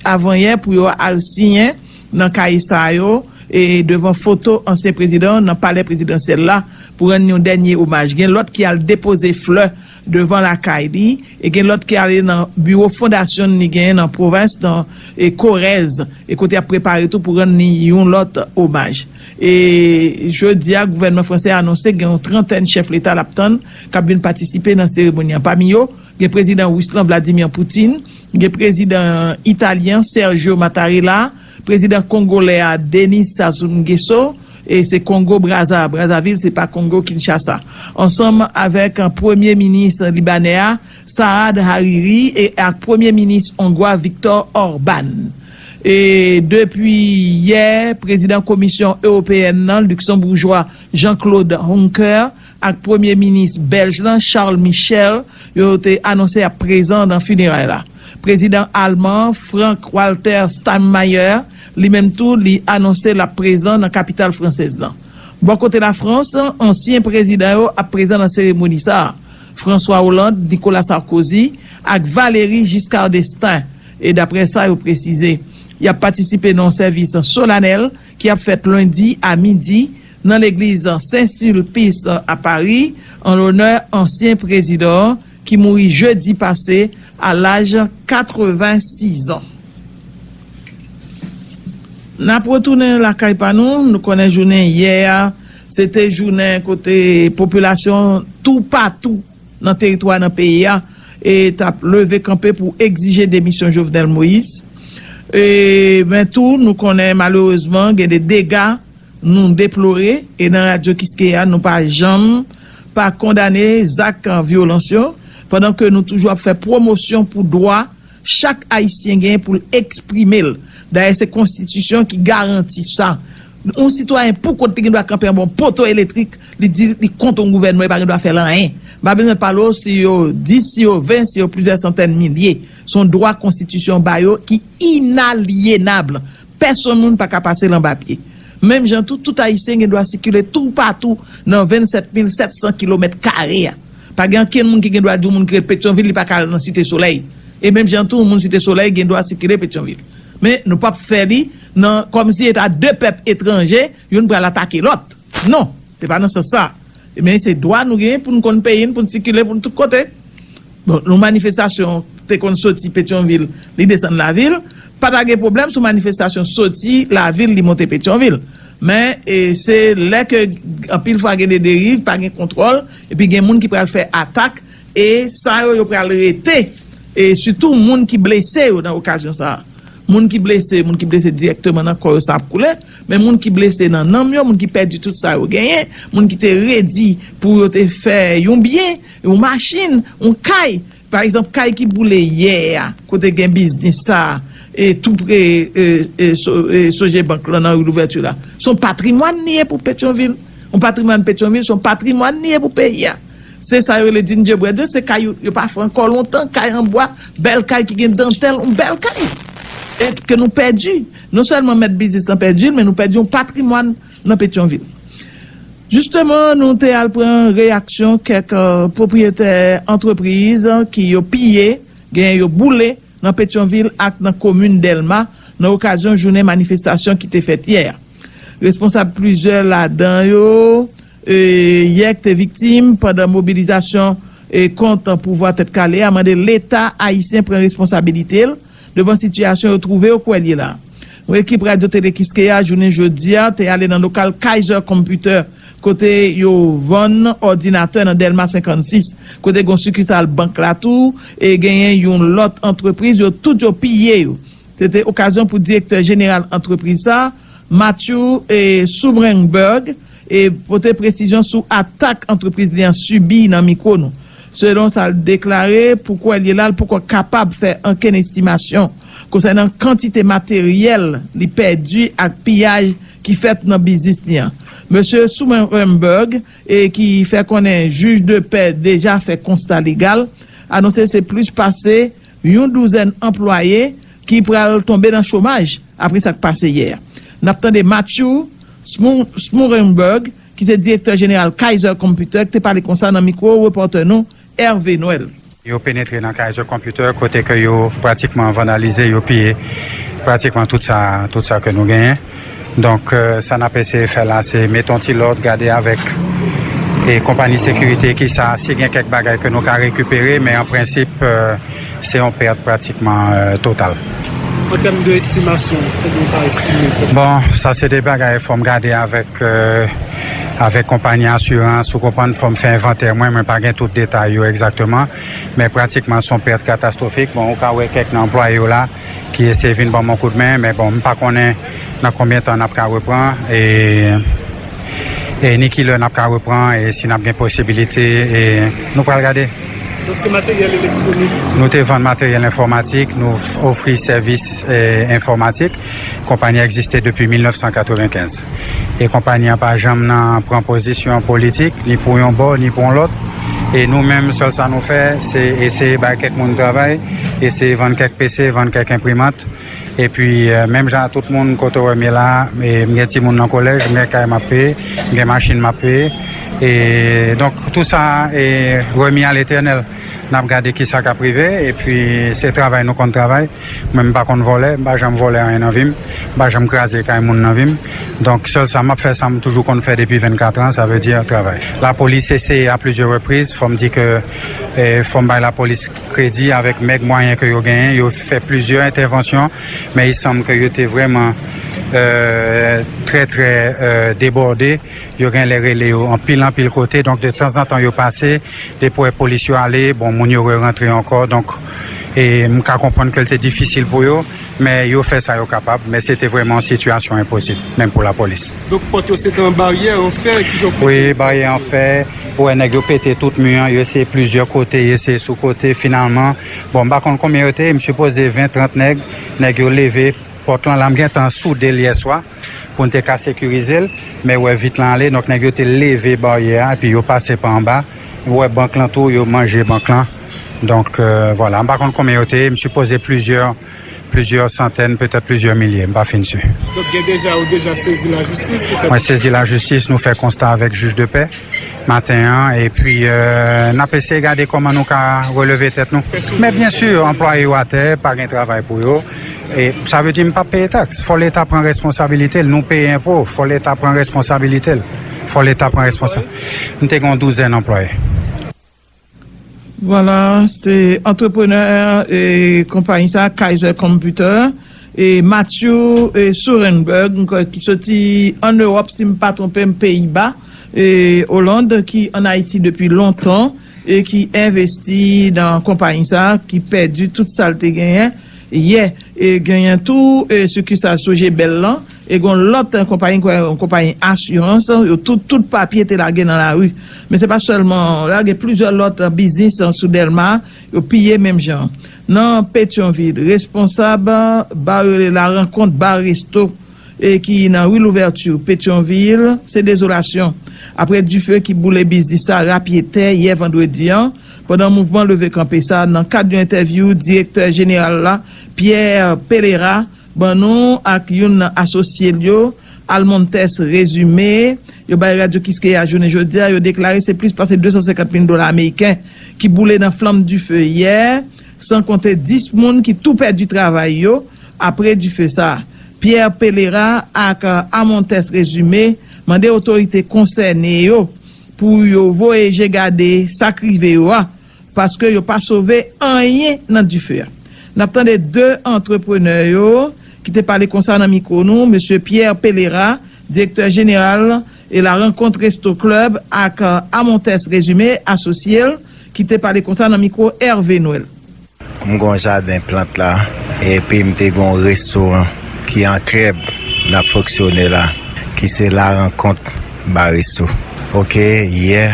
avanyè pou yo al siyen nan kaye sa yo, e, devan foto ansyen prezidan nan palè prezidansyèl la pou rann yon dènye omaj. Gen lòt ki al depoze flè devan lakay li, e gen lòt ki ale nan biwo fondasyon li genyen nan pwovens, nan, e, Korèz, e kote y ap prepare tou pou rann li yon lòt omaj. E jodi a, gouvènman fransè anonse gen yon trantèn chèf leta l ap tann k ap vin patisipe nan seremoni an. Pami yo, gen prezidan ris lan Vladimir Putin, gen prezidan italyen Sergio Mattarella, prezidan kongolè a Denis Sassou Nguesso, e se Kongo Braza, Brazzaville, se pa Kongo Kinshasa, ansanm avèk, eh, premye minis libanè a Saad Hariri e ak premye minis ongwa Viktor Orban. E depi yè, prezidan Komisyon Ewopeyèn nan, Liksanboujwa Jean-Claude Juncker, ak premye minis bèlj lan, Charles Michel, yo te anonse y ap prezan nan fineray la. Prezidan alman, Frank Walter Steinmeier, li menm tou, li anonse l ap prezan nan kapital fransèz lan. Bò kote Lafrans, ansyen prezidan yo ap prezan nan seremoni sa a. François Hollande, Nicolas Sarkozy ak Valéry Giscard d'Estaing, e daprè sa yo presize. Y ap patisipe nan yon sèvis solanèl ki ap fèt lendi a midi nan legliz Sen Silpis a Pari, an lonè ansyen prezidan an ki mouri jedi pase a laj katrevensis an. N ap retounen lakay pa nou. Nou konnen jounen yè a, se te jounen kote popilasyon toupatou nan teritwa nan peyi a e t ap leve kanpe pou egzije demisyon Jovenel Moïse. E, men tou, nou konnen malerezman gen de dega nou deplore, e nan Radyo Kiskeya, nou pa janm pa kondane zak vyolans yo, pandan ke nou toujou ap fè pwomosyon pou dwa chak Ayisyen gen pou l eksprime l. Dayè, se konstitisyon ki garanti sa. Yon sitwayen, pou kont li, gen dwa kanpe anba yon poto elektrik, li di li kont yon gouvènman, li pa gen dwa fè l anyen. M pa bezwen pale w si yo dis, si yo ven, si yo plizyè santèn milye. Se yon dwa konstitisyon ba yo ki inalyenab. Pèsonn moun pa ka pase l anba pye. Menm jan tou, tout Ayisyen gen dwa sikile toupatou nan vennsèt mil sèt san kilomèt kare a. Pa gen ankenn moun ki gen dwa di yon moun ki ret Petyonvil, li pa ka al nan Site Solèy. E menm jan tou, yon moun Site Solèy gen dwa sikile Petyonvil. Men, nou p ap fè li nan, kòmsi e ta de pèp etranje, youn pral atake lòt. Non, se pa nan sans sa. Men, se dwa nou genyen pou n konn peyi n, pou n sikile, pou n tout kote. Bon, yon manifestasyon te konn soti Petyonvil, li desann lavil, pa ta gen pwoblèm si yon manifestasyon soti lavil, li monte Petyonvil. Men, e, se lè ke anpil fwa gen de deriv, pa gen kontwòl, epi gen moun ki pral fè atak, e sa yo, yo pral rete, e sitou moun ki blese yo nan okazyon sa a. Moun ki blese, moun ki blese dirèkteman nan kò yo, sa ap koule, men moun ki blese nan nanm yo, moun ki pèdi tout sa yo genyen, moun ki te redi pou yo te fè yon byen, yon machin, yon kay, pa egzanp, kay ki boule yè a, kote gen biznis sa a, e tou pre, e, e, So-, e, Sogebank lan nan ri Louvèti la. Se yon patrimwàn li ye pou Petyonvil. Yon patrimwàn Petyonvil, se yon patrimwàn li ye pou peyi a. Se sa yo rele d'une Dieu bread, se kay yo, yo pa fè ankò lontan, kay an bwa, bèl kay ki gen dantèl, yon bèl kay. E ke nou pèdi. Non sèlman mèt biznis lan pèdi l, men nou pèdi yon patrimwàn nan Petyonvil. Jisteman, nou te al pran reyaksyon kèk, euh, pwopriyetè antrepriz ki yo piye, genyen yo boule nan Petyonvil ak nan komin Dèlma nan okazyon jounen manifestasyon ki te fèt yè a. Responsab plizyè ladan yo, e, yè ki te viktim pandan mobilizasyon, e, kont pouvwa Tèt Kale a mande Leta ayisyen pran responsabilite l devan sitiyasyon yo twouve yo kwè l ye la. Yon ekip Radyo Tele Kiskeya jounen jodi a te ale nan lokal Kaiser Computer, kote yo vann òdinatè nan Dèlma senkannsis, kote gen yon sikisal bank la tou, e genyen yon lòt antrepriz, yo tout yo piye yo. Se te okazyon pou direktè jeneral antrepriz sa, Matthew, e, Sumrenberg, e, pote presizyon sou atak antrepriz li an sibi nan mikwo nou. Selon sa l deklare, pou kwè l ye la, l poko kapab fè ankenn estimasyon konsènan kantite materyèl li pèdi ak piyaj ki fèt nan biznis li an. Mesye Sumrenberg, e ki fè konnen jij de pè deja fè konsta legal, anonse se plis pase yon douzèn anplwaye ki pral tonbe nan chomaj apre sa k pase yè a. N ap tande Matthew Smu-, Smurenberg, ki se direktè jeneral Kaiser Computer, ki te pale konsa nan mikwo repòtè nou, Hervé Noël. Yo penetre nan Kaiser Computer, kote ke yo pratikman vandalize, yo piye pratikman tout sa, tout sa ke nou genyen. Donk, euh, sa n ap eseye fè la, se mete yon ti lòd, gade avèk, e, konpayi sekirite ki sa, si gen kèk bagay ke nou ka rekipere, men an prensip, euh, se yon pèt pratikman, euh, total. An tèm de estimasyon, konbyen w ka estime? Bon, sa se de bagay fò m gade avèk, euh, avèk konpayi asirans, ou konprann, fò m fè envantè mwen, mwen pa gen tout detay yo egzakteman, men pratikman se yon pèt katastwofik. Bon, ou ka wè kèk nan anplwaye yo la ki eseye vin ban m yon kout men, men bon, m pa konnen nan konbyen tan n ap ka repran, e, e ni ki lè n ap ka repran, e si n ap gen posibilite, e nou pral gade. Donk, se materyèl elektwonik? Nou te vann materyèl enfòmatik, nou f-, ofri sèvis, e, enfòmatik. Konpayi a egziste depi mil nèf san katrevenkenz. E konpayi a pa janm nan pran pozisyon politik, ni pou yon bò, ni pou yon lòt. E nou menm, sèl sa nou fè, se eseye bay kèk moun travay, eseye vann kèk P C, vann kèk enprimant. Epi, euh, menm jan ak tout moun, kote w wè m ye la, e m gen timoun nan kolèj, m gen kay m ap peye, m gen machin m ap peye. E donk, tou sa, e remi a Letènèl. N ap gade ki sa k ap rive, epi se travay nou konn travay. Mwen, m pa konn vòlè, m pa janm vòlè anyen nan vi m, m pa janm kraze kay moun nan vi m. Donk, sèl sa m ap fè, sa m toujou konn fè depi vennkat an, sa vle di travay. Lapolis eseye a plizyè repriz, fò m di ke, eh, fò m bay lapolis kredi avèk mèg mwayen ke yo genyen, yo fè plizyè entèvansyon, Men il semble ke yo te vrèman, euh, trè, trè, euh, debòde. Yo gen lè rele yo anpil, anpil kote. Donk, de tanzantan, yo pase. Depi w wè polis yo ale, bon, moun yo re-rantre ankò. Donk, e m ka konprann ke l te difisil pou yo. Men yo fè sa yo kapab. Men se te vrèman yon sitiyasyon enposib, menm pou lapolis. Donk, pòt yo se te yon baryè an fè ki jan. Wi, baryè an fè. Ou wè nèg yo pete tout mi an, yo eseye plizyè kote, yo eseye sou kote, finalman, bon, m pa konn konbyen yo te ye, m sipoze ven, trant nèg, nèg yo leve pòt lan, la m gentan soude l yèswa, pou n te ka sekirize l, men ou wè vit lan ale, donk nèg yo te leve baryè a, epi yo pase pa anba, ou wè bank lan tou, yo manje bank lan, donk, euh, vwala, m pa konn konbyen yo te ye, m sipoze plizyè, plizyè santèn, petèt plizyè milye, m pa fin si. Donk, gen deja, ou deja sezi lajistis pou fè. Mwen sezi lajistis, nou fè konsta avèk jij de pè maten an, epi, euh, n ap eseye gade kòman nou ka releve tèt nou. Men byen si, anplwaye yo atè, pa gen travay pou yo. E sa vle di m p ap peye taks. Fò Leta pran responsabilite l. Nou peye enpo. Fò Leta pran responsabilite l. Fò Leta pran responsa-, m te gen yon douzèn anplwaye. Vwala, se antreprenè e konpayi sa, Kaiser Computer, e Matthew e Surenberg, ki soti ann Ewòp, si m pa twonpe m, Peyiba, e Oland, ki ann Ayiti depi lontan, e ki envesti nan konpayi sa, ki pèdi tout sa l te genyen. Yè, e genyen tou, e sikisal Sojebèl lan, e gon lòt, e, konpayi, kwè, yon konpayi asirans, yo tout, tout papye te lage nan lari. Men se pa sèlman, lage plizyè lòt, e, biznis, e, sou Dèlma, yo piye menm jan. Nan Petyonvil, responsab bar yo rele La Rencontre Bar Resto, e ki nan Rue Louverture, Petyonvil, se dezolasyon. Apre dife ki boule biznis sa rapyetè yè vandredi an, pandan mouvman leve kanpe sa, nan kad yon entèvyou direktè jeneral la, Pierre Pelera, ban nou ak youn nan asosye l yo, Almontes Rezime, yo bay Radyo Kiskeya jounen jodi a, yo deklare se plis pase de san senkant mil dola ameriken ki boule nan flanm dife yè, san konte dis moun ki tou pèdi travay yo apre dife sa. Pierre Pelera ak, euh, Amontes Rezime mande otorite konsène yo pou yo voye je gade sa k rive yo a, paske yo pa sove anyen nan dife a. N ap tande de antreprenè yo ki te pale konsa nan mikwo nou, mesye Pierre Pelera, direktè jeneral e La Rencontre Resto Club, ak, euh, Amontes Rezime, asosye l, ki te pale konsa nan mikwo Hervé Noël. M gon jaden plant la, epi m te gon restoran ki an klèb n ap fonksyone la, ki se La Rencontre Bar Resto. Oke, yè,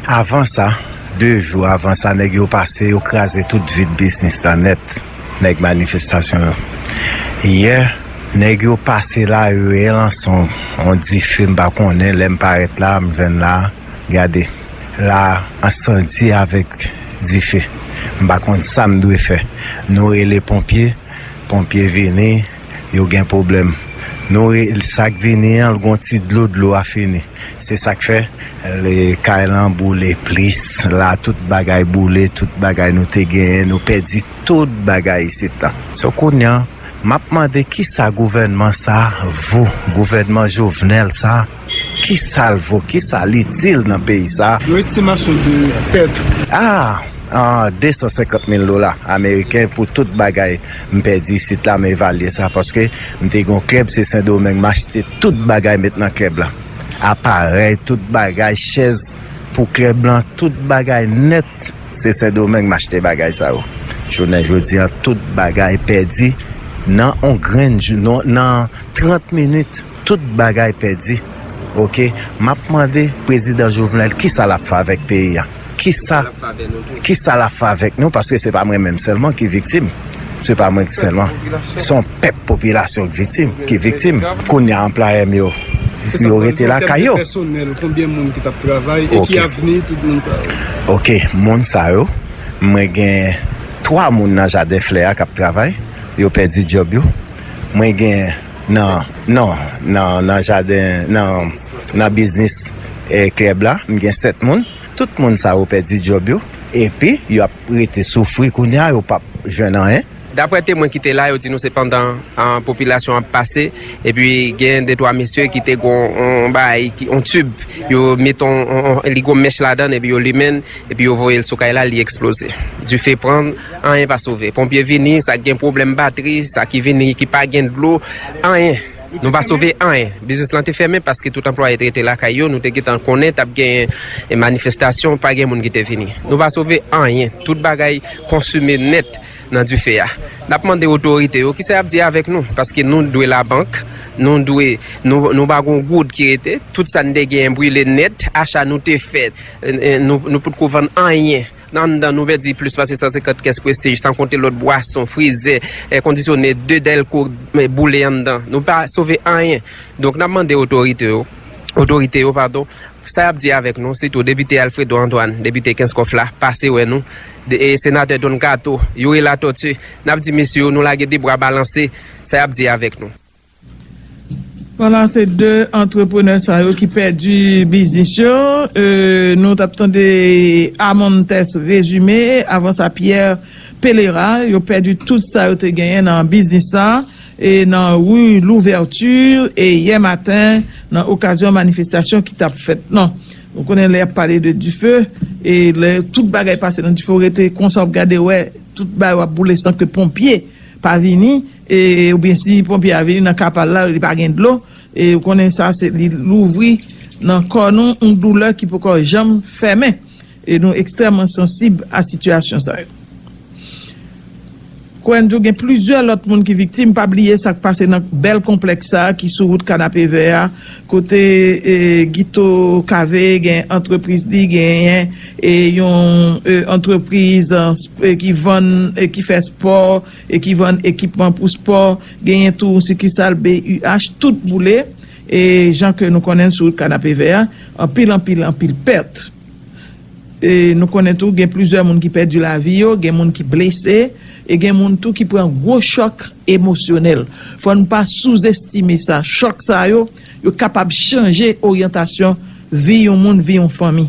avan sa, de jou avan sa, nèg yo pase, yo kraze tout vit biznis la nèt, nèg manifestasyon yo. Yè, nèg yo pase la, yo lanse yon, yon dife, m pa konnen, lè m parèt la, m jwenn la, gade, la, ensandi avèk dife. M pa konn sa m dwe fè. Nou rele ponpye, ponpye vini, yo gen pwoblèm. Nou re-, sa k vini an, l gon ti dlo, dlo a fini. Se sa k fè, le, kay lan boule plis. La, tout bagay boule, tout bagay nou te genyen, nou pèdi tout bagay isit la. So, kounye a, m ap mande kisa gouvènman sa vo, gouvènman Jovenel sa, kisa l vo, kisa l itil nan peyi sa. Yon estimasyon de pèt. Ah, ah, de san senkant mil dola ameriken pou tout bagay m pèdi isit la, m evalye sa, paske m te gon klèb, se Sendomeng, m achte tout bagay met nan klèb la. Aparèy, tout bagay, chèz pou klèb lan, tout bagay nèt, se Sendomeng m achte bagay sa yo. Jounen jodi an, tout bagay pèdi nan on grenn jou, nan, nan trant minit, tout bagay pèdi. Oke, m ap mande prezidan Jovenel kisa l ap fè avèk peyi a. Kisa, kisa l ap fè avèk nou, paske se pa mwen menm sèlman ki viktim. Se pa mwen sèlman. Se yon pèp popilasyon ki viktim, ki viktim. Kounye a anplwayè m yo, yo rete lakay yo. Pèsonèl, konbyen moun ki t ap travay e ki avni tout moun sa yo? Oke, moun sa yo, mwen gen twa moun nan jaden flè a k ap travay, yo pèdi djòb yo. Mwen gen nan, non, nan, nan jaden, nan, nan biznis, eh, klèb la, m gen sèt moun. Tout moun sa yo pèdi djòb yo, epi y ap rete soufri kounye a, yo p ap jwenn anyen. Daprè temwen ki te la, yo di nou se pandan, ah, popilasyon ap pase, epi gen de twa mesye ki te gon on bagay, ki, on tib, yo met on, on, on, li gon mèch ladan l, epi yo limen l, epi yo voye l sou kay la, li eksploze. Dife pran, anyen pa sove. Ponpye vini, sa gen pwoblèm batri, sa ki vini ki pa gen dlo, anyen. Nou pa sove anyen. Biznis lan te fèmen paske tout anplwaye te rete lakay yo. Nou te gentan konnen t ap gen manifestasyon, pa gen moun ki te vini. Nou pa sove anyen. Tout bagay konsime nèt nan dife a. N ap mande otorite yo kisa y ap di avèk nou, paske nou dwe labank, nou dwe, nou, nou pa gon goud ki rete. Tout sa n te genyen brile nèt, acha nou te fè, e, e, nou, nou potko vann anyen. Anndan, nou pèdi plis pase san senkant kès Prestige, san konte lòt bwason, frizè, èkondisyone, de dèlko, e, boule anndan. Nou pa sove anyen. Donk, n ap mande otorite yo, otorite yo, padon, sa y ap di avèk nou, sitou depite Alfredo Antoine, depite Kenskòf la, pase wè nou, de, e, senatè Don Kato, Youri Latortue, n ap di mesye yo, nou lage de bra balanse, sa y ap di avèk nou. Vwala, se de antreprenè sa yo ki pèdi biznis yo. E, nou t ap tande Amontes Résumé, avan sa Pierre Pelera, yo pèdi tout sa yo te genyen nan biznis sa, e nan rue Louverture, e yè maten, nan okazyon manifestasyon ki t ap fèt nan. Ou konnen lè y ap pale de dife, e lè tout bagay pase nan dife, ou rete konsa, w ap gade, wè, tout bagay w ap boule san ke ponpye pa vini, e, oubyen si ponpye a vini nan ka pa l la, li pa gen dlo, e ou konnen sa, se li louvri nan kò nou yon doulè ki poko janm fèmen, e nou ekstrèmman sansib a sitiyasyon sa yo. Kwè m di w gen plizyè lòt moun ki viktim, pa bliye sa k pase nan bèl konplèks sa a ki sou wout Kanapevè a, kote, e, Guito Cavé gen antrepriz li, genyen, e, yon, e, antrepriz, e, sp-, e, ki vann, e, ki fè spò, e, ki vann ekipman pou spò, genyen tou yon sikisal B U H, tout boule, e, jan ke nou konnen sou wout Kanapevè a, anpil, anpil, anpil pèt. E nou konnen tou, gen plizyè moun ki pèdi lavi yo, gen moun ki blese, e gen moun tou ki pran gwo chòk emosyonèl. Fò n pa souzestime sa. Chòk sa yo, yo kapab chanje oryantasyon vi yon moun, vi yon fanmi.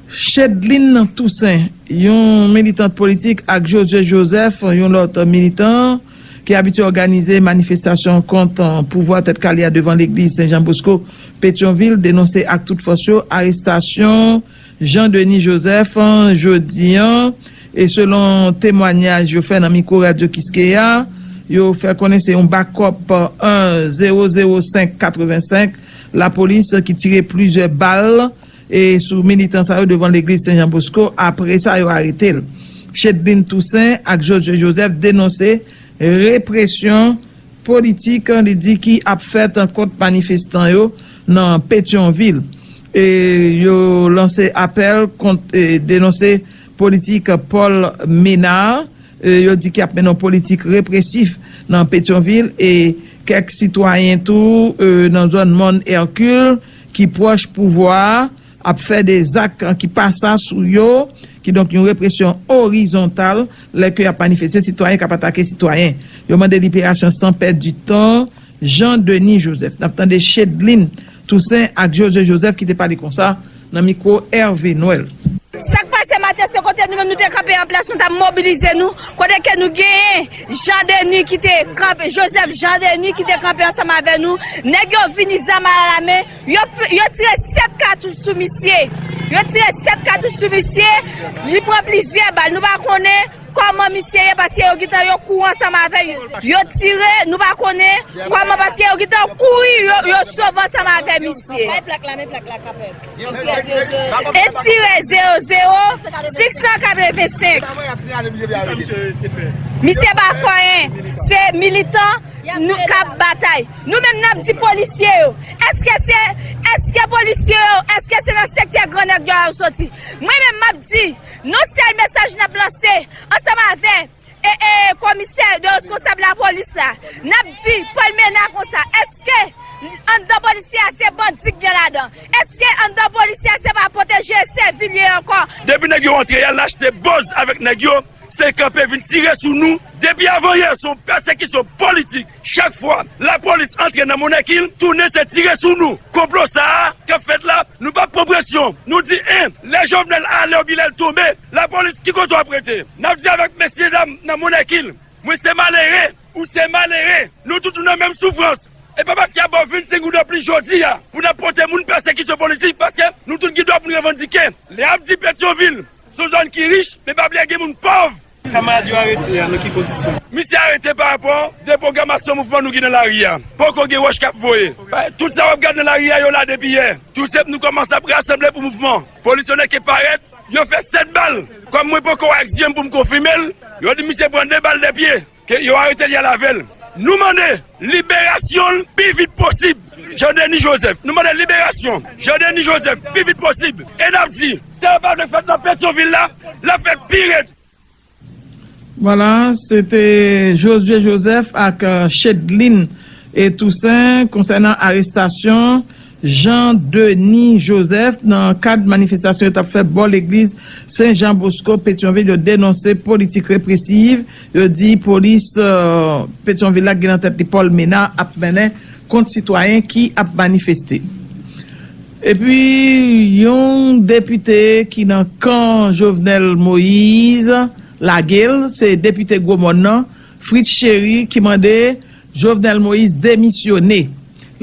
Chedline Toussaint, yon militant politik, ak Josué Joseph, yon lòt militan, ki abitye òganize manifestasyon kont, eh, pouvwa Tèt Kale a devan legliz Sen Jan Bosko, Petyonvil, denonse ak tout fòs yo arestasyon Jean Denis Joseph, eh, jodi an. E selon temwanyaj yo fè nan mikwo Radyo Kiskeya, yo fè konnen se yon bakòp, eh, zewo zewo senk katrevensenk, lapolis ki tire plizyè bal, e sou militan sa yo devan legliz Sen Jan Bosko. Apre sa, yo arete l. Chedline Toussaint ak Josué Joseph denonse represyon politik, li di, ki ap fèt kont manifestan yo nan Petyonvil. E yo lanse apèl kont, e denonse politik Paul Ménard. E yo di ki ap mennen yon politik represif nan Petyonvil, e kèk sitwayen tou, e nan zòn Mòn Hercule ki pwòch pouvwa a ap fè de zak ki pa sa sou yo, kidonk yon represyon orizontal lè ke y ap manifeste, sitwayen k ap atake sitwayen. Yo mande liberasyon san pèdi tan Jean Denis Joseph. N ap tande Chedline Toussaint ak Josué Joseph ki te pale konsa nan mikwo Hervé Noël. Sa k pase maten, se kote nou menm nou te kanpe an plas, nou t ap mobilize nou, kote ke nou genyen Jean Denis ki te kanpe, Joseph Jean Denis ki te kanpe ansanm avè nou. Nèg yo vini zam alalamen, yo, f- yo tire sèt katouch sou misye. Yo tire sèt katouch sou misye, li pran plizyè bal. Nou pa konnen kòman misye ye, paske yo gentan yo kouri ansanm avè l. Yo tire, nou pa konnen kòman, paske yo gentan kouri, yo, yo sove ansanm avè misye. Bay plak la, men plak la, kapèt. E tire zewo zewo senk san katrevensenk. Misye pa fè anyen. Se militan nou k ap batay. Nou menm n ap di polisye yo. Èske se, èske polisye yo, èske se nan sektè Gran Nèg yo a yo soti? Mwen menm m ap di, yon sèl mesaj n ap lanse ansanm avè e, e, komisè, de reskonsab lapolis la. N ap di Paul Ménard konsa, èske anndan polisye a se bandi k gen ladan? Èske anndan polisye a se pa pwoteje sivil ye ankò? Depi nèg yo antre, y al achte bòz avèk nèg yo. se kanpe vin tire sou nou. Depi avanyè, se yon pèsekisyon politik. Chak fwa lapolis antre nan Monèkil, tounen se tire sou nou. Konplo sa a k ap fèt la, nou p ap pran presyon. Nou di en, lè Jovenel ale oubyen lè l tonbe, lapolis ki kote w ap rete? N ap di avèk mesyedam nan Monèkil, mwen se malere, ou se malere, nou tout nou nan menm soufrans. E pa paske y ap ba w vennsenk goud anplis jodi a pou n ap pote moun pèsekisyon politik, paske nou tout gen dwa pou n revandike. Lè y ap di Petyonvil se yon zòn ki rich, men pa bliye gen moun pòv. Kanmarad yo arete a, nan ki kondisyon? Misye arete pa rapò de pwogramasyon mouvman nou gen nan lari a. Poko gen wòch k ap voye. Tout sa w ap gade nan lari a, yo la depi yè. Tou se nou kòmanse ap rasanble pou mouvman. Polis yo nèk parèt, yo fè sèt bal. Kòm mwen poko wè ak zye m pou m konfime l, yo di misye pran de bal dèpye. Ke yo arete l, y al avè l. Nou mande liberasyon l pi vit posib. Jean Denis Joseph. Nou mande liberasyon Jean Denis Joseph pi vit posib. E n ap di, sa yo pa vle fèt nan Petyonvil la, l ap fèt pi rèd. Vwala, se te Josué Joseph ak, euh, Chedlin e Toussaint konsènan arestasyon Jean Denis Joseph nan kad manifestasyon yo t ap fè bò legliz Sen Jan Bosko, Petyonvil. Yo denonse politik represiv. Yo di polis, euh, Petyonvil la ki gen nan tèt li Paul Ménard ap mennen kont sitwayen ki ap manifeste. Epi, yon depite ki nan kan Jovenel Moïse lage l, se depite Gwomòn nan, Fritz Chéry, ki mande Jovenel Moïse demisyone.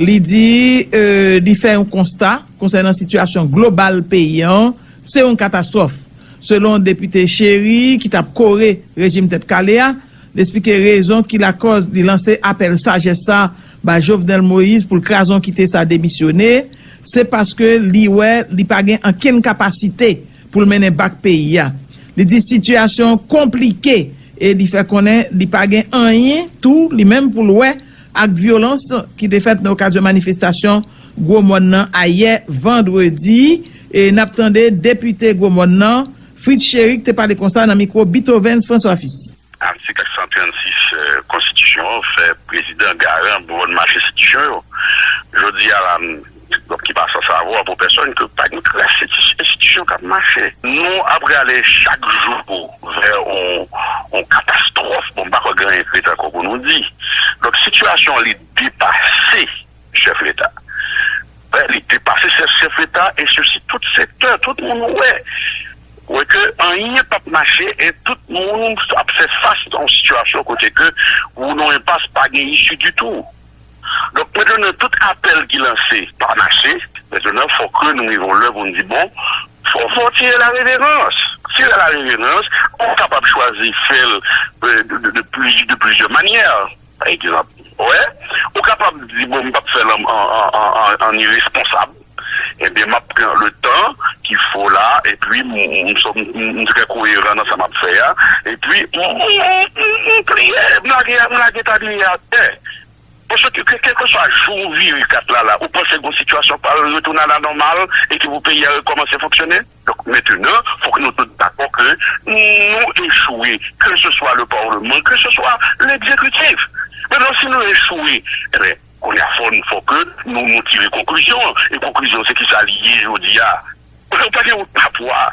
Li di, euh, li fè yon konsta konsènan sitiyasyon global peyi an, se yon katastwòf. Selon depite Chéry, ki t ap kore rejim Tèt Kale a, li eksplike rezon ki lakòz li lanse apèl sajès sa bay Jovenel Moïse pou l kraze yon kite sa, demisyone, se paske li wè li pa gen ankenn kapasite pou l mennen bak peyi a. Li di sitiyasyon an konplike e li fè konnen li pa gen anyen tou li menm pou l wè ak vyolans ki te fèt nan okazyon manifestasyon Gwomòn nan ayè vandredi. E n ap tande depite Gwomòn nan, Fritz Chéry, ki te pale konsa nan mikwo Beethovens François Fils. Atik san trannsis, eh, konstitisyon an fè prezidan garan pou bòn mache enstitisyon yo. Jodi a la, m, donk, ki pa san savwa pou pèsòn ke pa gen kras ensti-, enstitisyon k ap mache. Nou ap rale chak jou vè on, on katastwòf. Bon, m pa kwè gen anyen k ret ankò pou nou di. Donk, sitiyasyon an, li depase chèf Leta. Li depase chèf, chèf Leta, e se si tout sektè, tout moun wè. Wè ke anyen p ap mache e tout moun ap fè fas a yon sitiyasyon kote ke ou nan yon enpas, pa gen isi ditou. Donk, mentnan, tout apèl ki lanse pa mache. Mentnan, fòk nou rive yon lè pou n di, bon, fò, fò tire la reverans. Tire la reverans, ou kapab chwazi fè l, euh, de, de, de pli-, de plizyè manyè. Pa egzanp, wè, ou kapab di, bon, m p ap fè l an, an, an, an, an iresponsab. Ebyen, m ap pran le tan ki fo la, epi m, m, m, m, m trè koyeran nan sa m ap fè a, epi m, m, m, m, m pliye, m lage, m lage tabliye atè. Paske ke, kèlkeswa jou ou vire kat la, la, ou panse gon sitiyasyon pral retounen a la nòmal e ke pou peyi a rekòmanse fonksyone? Donk, mentnan, fòk nou tout dakò ke nou echwe, ke se swa le Parlement, ke se swa L'exécutif. Mentnan, si nou echwe, enben, kounye a, fò, fò ke nou, nou tire konklizyon an. E konklizyon, se kisa li ye jodi a? Ou pa gen wout pa pwa.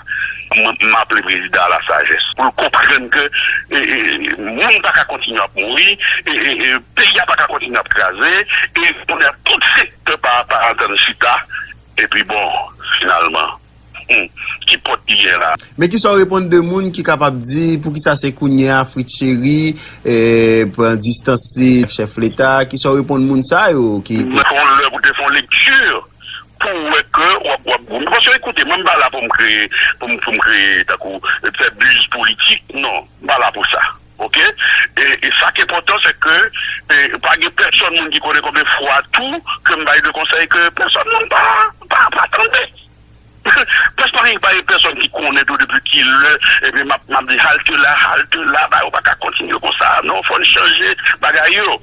Mwen, m aple prezidan a la sajès pou l konprann ke, e, e, moun pa ka kontinye ap mouri, e, e, e, peyi a pa ka kontinye ap kraze, e kounye a tout sektè pa, pa antann chita, epi bon, finalman, hmm, ki pòt li ye la? Men kisa w reponn de moun ki kapab di poukisa se kounye a Fritz Chéry, eh, pran distans li ak chèf Leta? Kisa w reponn moun sa yo ki... Mwen fè yon lè pou te fè yon lekti pou w wè ke w ap, w ap, paske ekoute, mwen m pa la pou m kreye, pou m, pou m kreye tankou, fè buzz politik, non, m pa la pou sa. Oke? E, e sa ki enpòtan, se ke, e, pa gen pèsòn moun ki konnen konbyen fwa tou ke m bay de konsèy ke pèsòn moun pa, pa, pa tande. Pès pa gen, pa gen pèsòn ki konnen tou depi ki lè, epi m ap, m ap di halte la, halte la, ba yo pa ka kontinye konsa, non, fò n chanje bagay yo.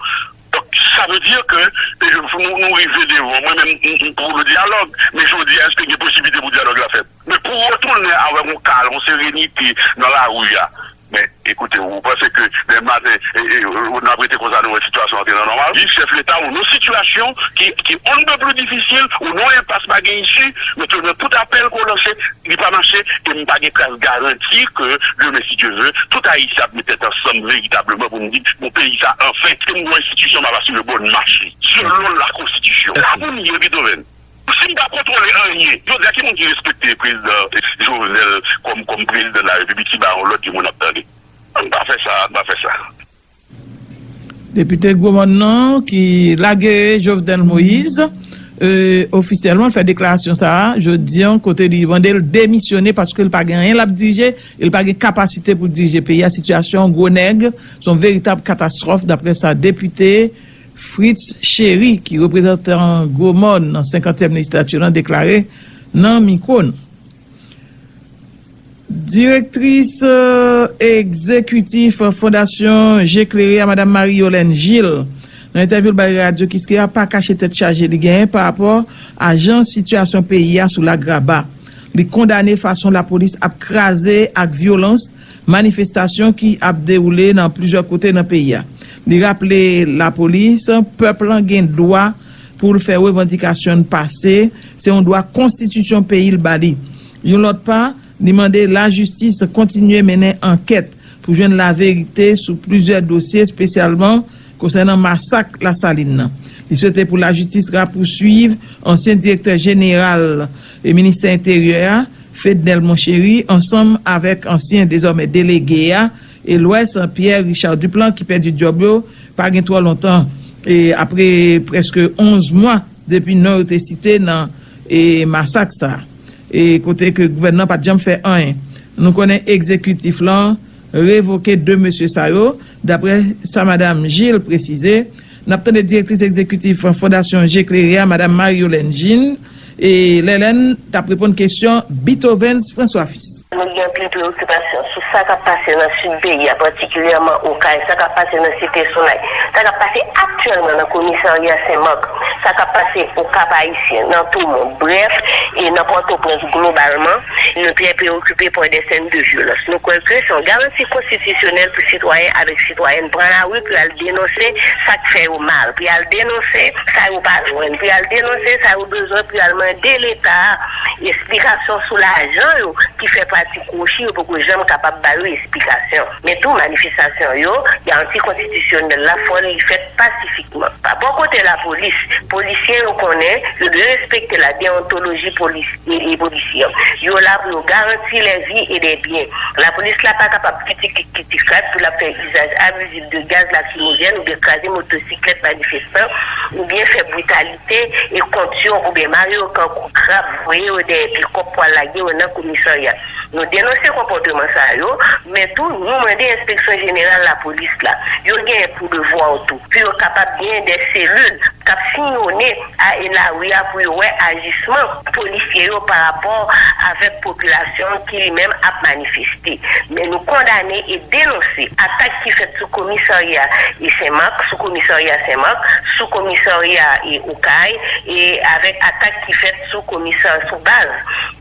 Donk, sa vle di ke, e, nou, nou rive devan, mwen menm, m, m pou le dyalòg, men jodi a, èske gen posiblite pou dyalòg la fèt? Men pou w retounen avèk yon kalm, yon serenite nan lari a, Men, ekoute, ou panse ke demen maten, e, e, n ap rete konsa, nou wè sitiyasyon antre nan nòmal? Viv chèf Leta, ou nan sitiyasyon ki, ki on ne peut plus difisil, ou nan enpas, pa gen isi, men ke nan tout apèl ke w lanse, li pa mache, e m pa gen kras garanti ke demen, si Dye vle, tout Ayisyen ap met tèt ansanm veritableman pou n di, bon, peyi sa, anfen, ke m gen yon enstitisyon m ap asire bòn mache, selon la konstitisyon. Sa pou n ye, Beethoven. Si m pa kontwole anyen, jodi a, ki moun ki respekte prezidan Jovenel kòm, kòm prezidan de la Repiblik, ki ba yon lòd ke moun ap tande? Ann pa fè sa, ann pa fè sa. Depite Gwomòn nan ki lage Jovenel Moïse, e, ofisyèlman, fè deklarasyon sa a, jodi a, kote li mande l demisyone paske l pa gen anyen l ap dirije, e l pa gen kapasite pou dirije peyi a. Sitiyasyon gwo nèg, se yon veritab katastwòf, daprè sa depite Fritz Chéry, ki reprezantan Gwomòn nan senkantyèm lejislati lan, deklare nan mikwo n. Direktris, e, egzekitif Fondasyon Je Klere a, Madam Marie Yolène Gilles, nan entèvyou l bay Radyo Kiskeya, pa kache tèt chaje li genyen pa rapò a jan sitiyasyon peyi a sou lagraba. Li kondane fason lapolis ap kraze ak vyolans manifestasyon ki ap dewoule nan plizyè kote nan peyi a. Li raple lapolis, pèp lan gen dwa pou l fè revandikasyon l pase, se yon dwa konstitisyon peyi l ba li. Yon lòt pa, li mande lajistis kontinye mennen ankèt pou jwenn laverite sou plizyè dosye, espesyalman konsènan masak Lasalin nan. Li swete pou lajistis rapousuiv ansyen direktè jeneral e ministè enteryè a, Fednel Monchéry, ansanm avèk ansyen dezòmè delege a, e Lwès, Pierre Richard Duplan, ki pèdi djòb yo pa gen twò lontan, e apre prèske onz mwa depi non yo te site nan, e, masak sa a, e kote ke gouvènman pa t janm fè anyen. Nou konnen egzekitif lan revoke de mesye sa yo, daprè sa Madam Gilles presize. N ap tande direktris egzekitif Fondasyon Je Klere a, Madam Marie Yolène Gilles, e Lèlèn t ap reponn kesyon Beethovens François Fils. Nou gen anpil preokipasyon sou sa k ap pase nan sid peyi a, patikilyèman Okay, sa k ap pase nan Site Solèy, sa k ap pase aktyèlman nan komisarya Sen Mak, sa k ap pase o Kap Ayisyen, nan Tomon, brèf, e nan Pòtoprens globalman. Nou trè preokipe pa de sèn de vyolans. Nou kwè ke se yon garanti konstitisyonèl pou sitwayen avèk sitwayèn pran lari pou y al denonse sa k fè yo mal, pou y al denonse sa yo pa jwenn, pou y al denonse sa yo bezwen, pou y al mande Leta esplikasyon sou lajan yo ki fè pati kwochi, yo poko janm kapab ba yo esplikasyon. Men tou, manifestasyon yo, garanti konstitisyonèl la, fò li fèt pasifikman. Pa bò kote lapolis, polisye yo konnen yo dwe respekte la deontoloji polis, e, e polisye. Yo la pou yo garanti lèvi e dè byen. Lapolis la pa kapab kitiklik kitikat pou l ap fè izaj abizif de gaz lakrimojèn oubyen kraze motosiklèt manifestan oubyen fè britalite e kont yo oubyen mare yo kankou krab, voye yo dèyè pikòp pou al lage yo nan komisarya. Nou denonse konpòteman sa yo, men tou nou mande enspeksyon jeneral lapolis la, yo genyen pou devwa tou, pou yo kapab genyen de selil k ap siyonnen a lari a pou yo wè ajisman polisye yo pa rapò avèk popilasyon ki li menm ap manifeste. Men nou kondane e denonse atak ki fèt sou komisarya e Sen Mak, sou komisarya Sen Mak, sou komisarya e Okay, e avèk atak ki fèt sou komisarya, sou baz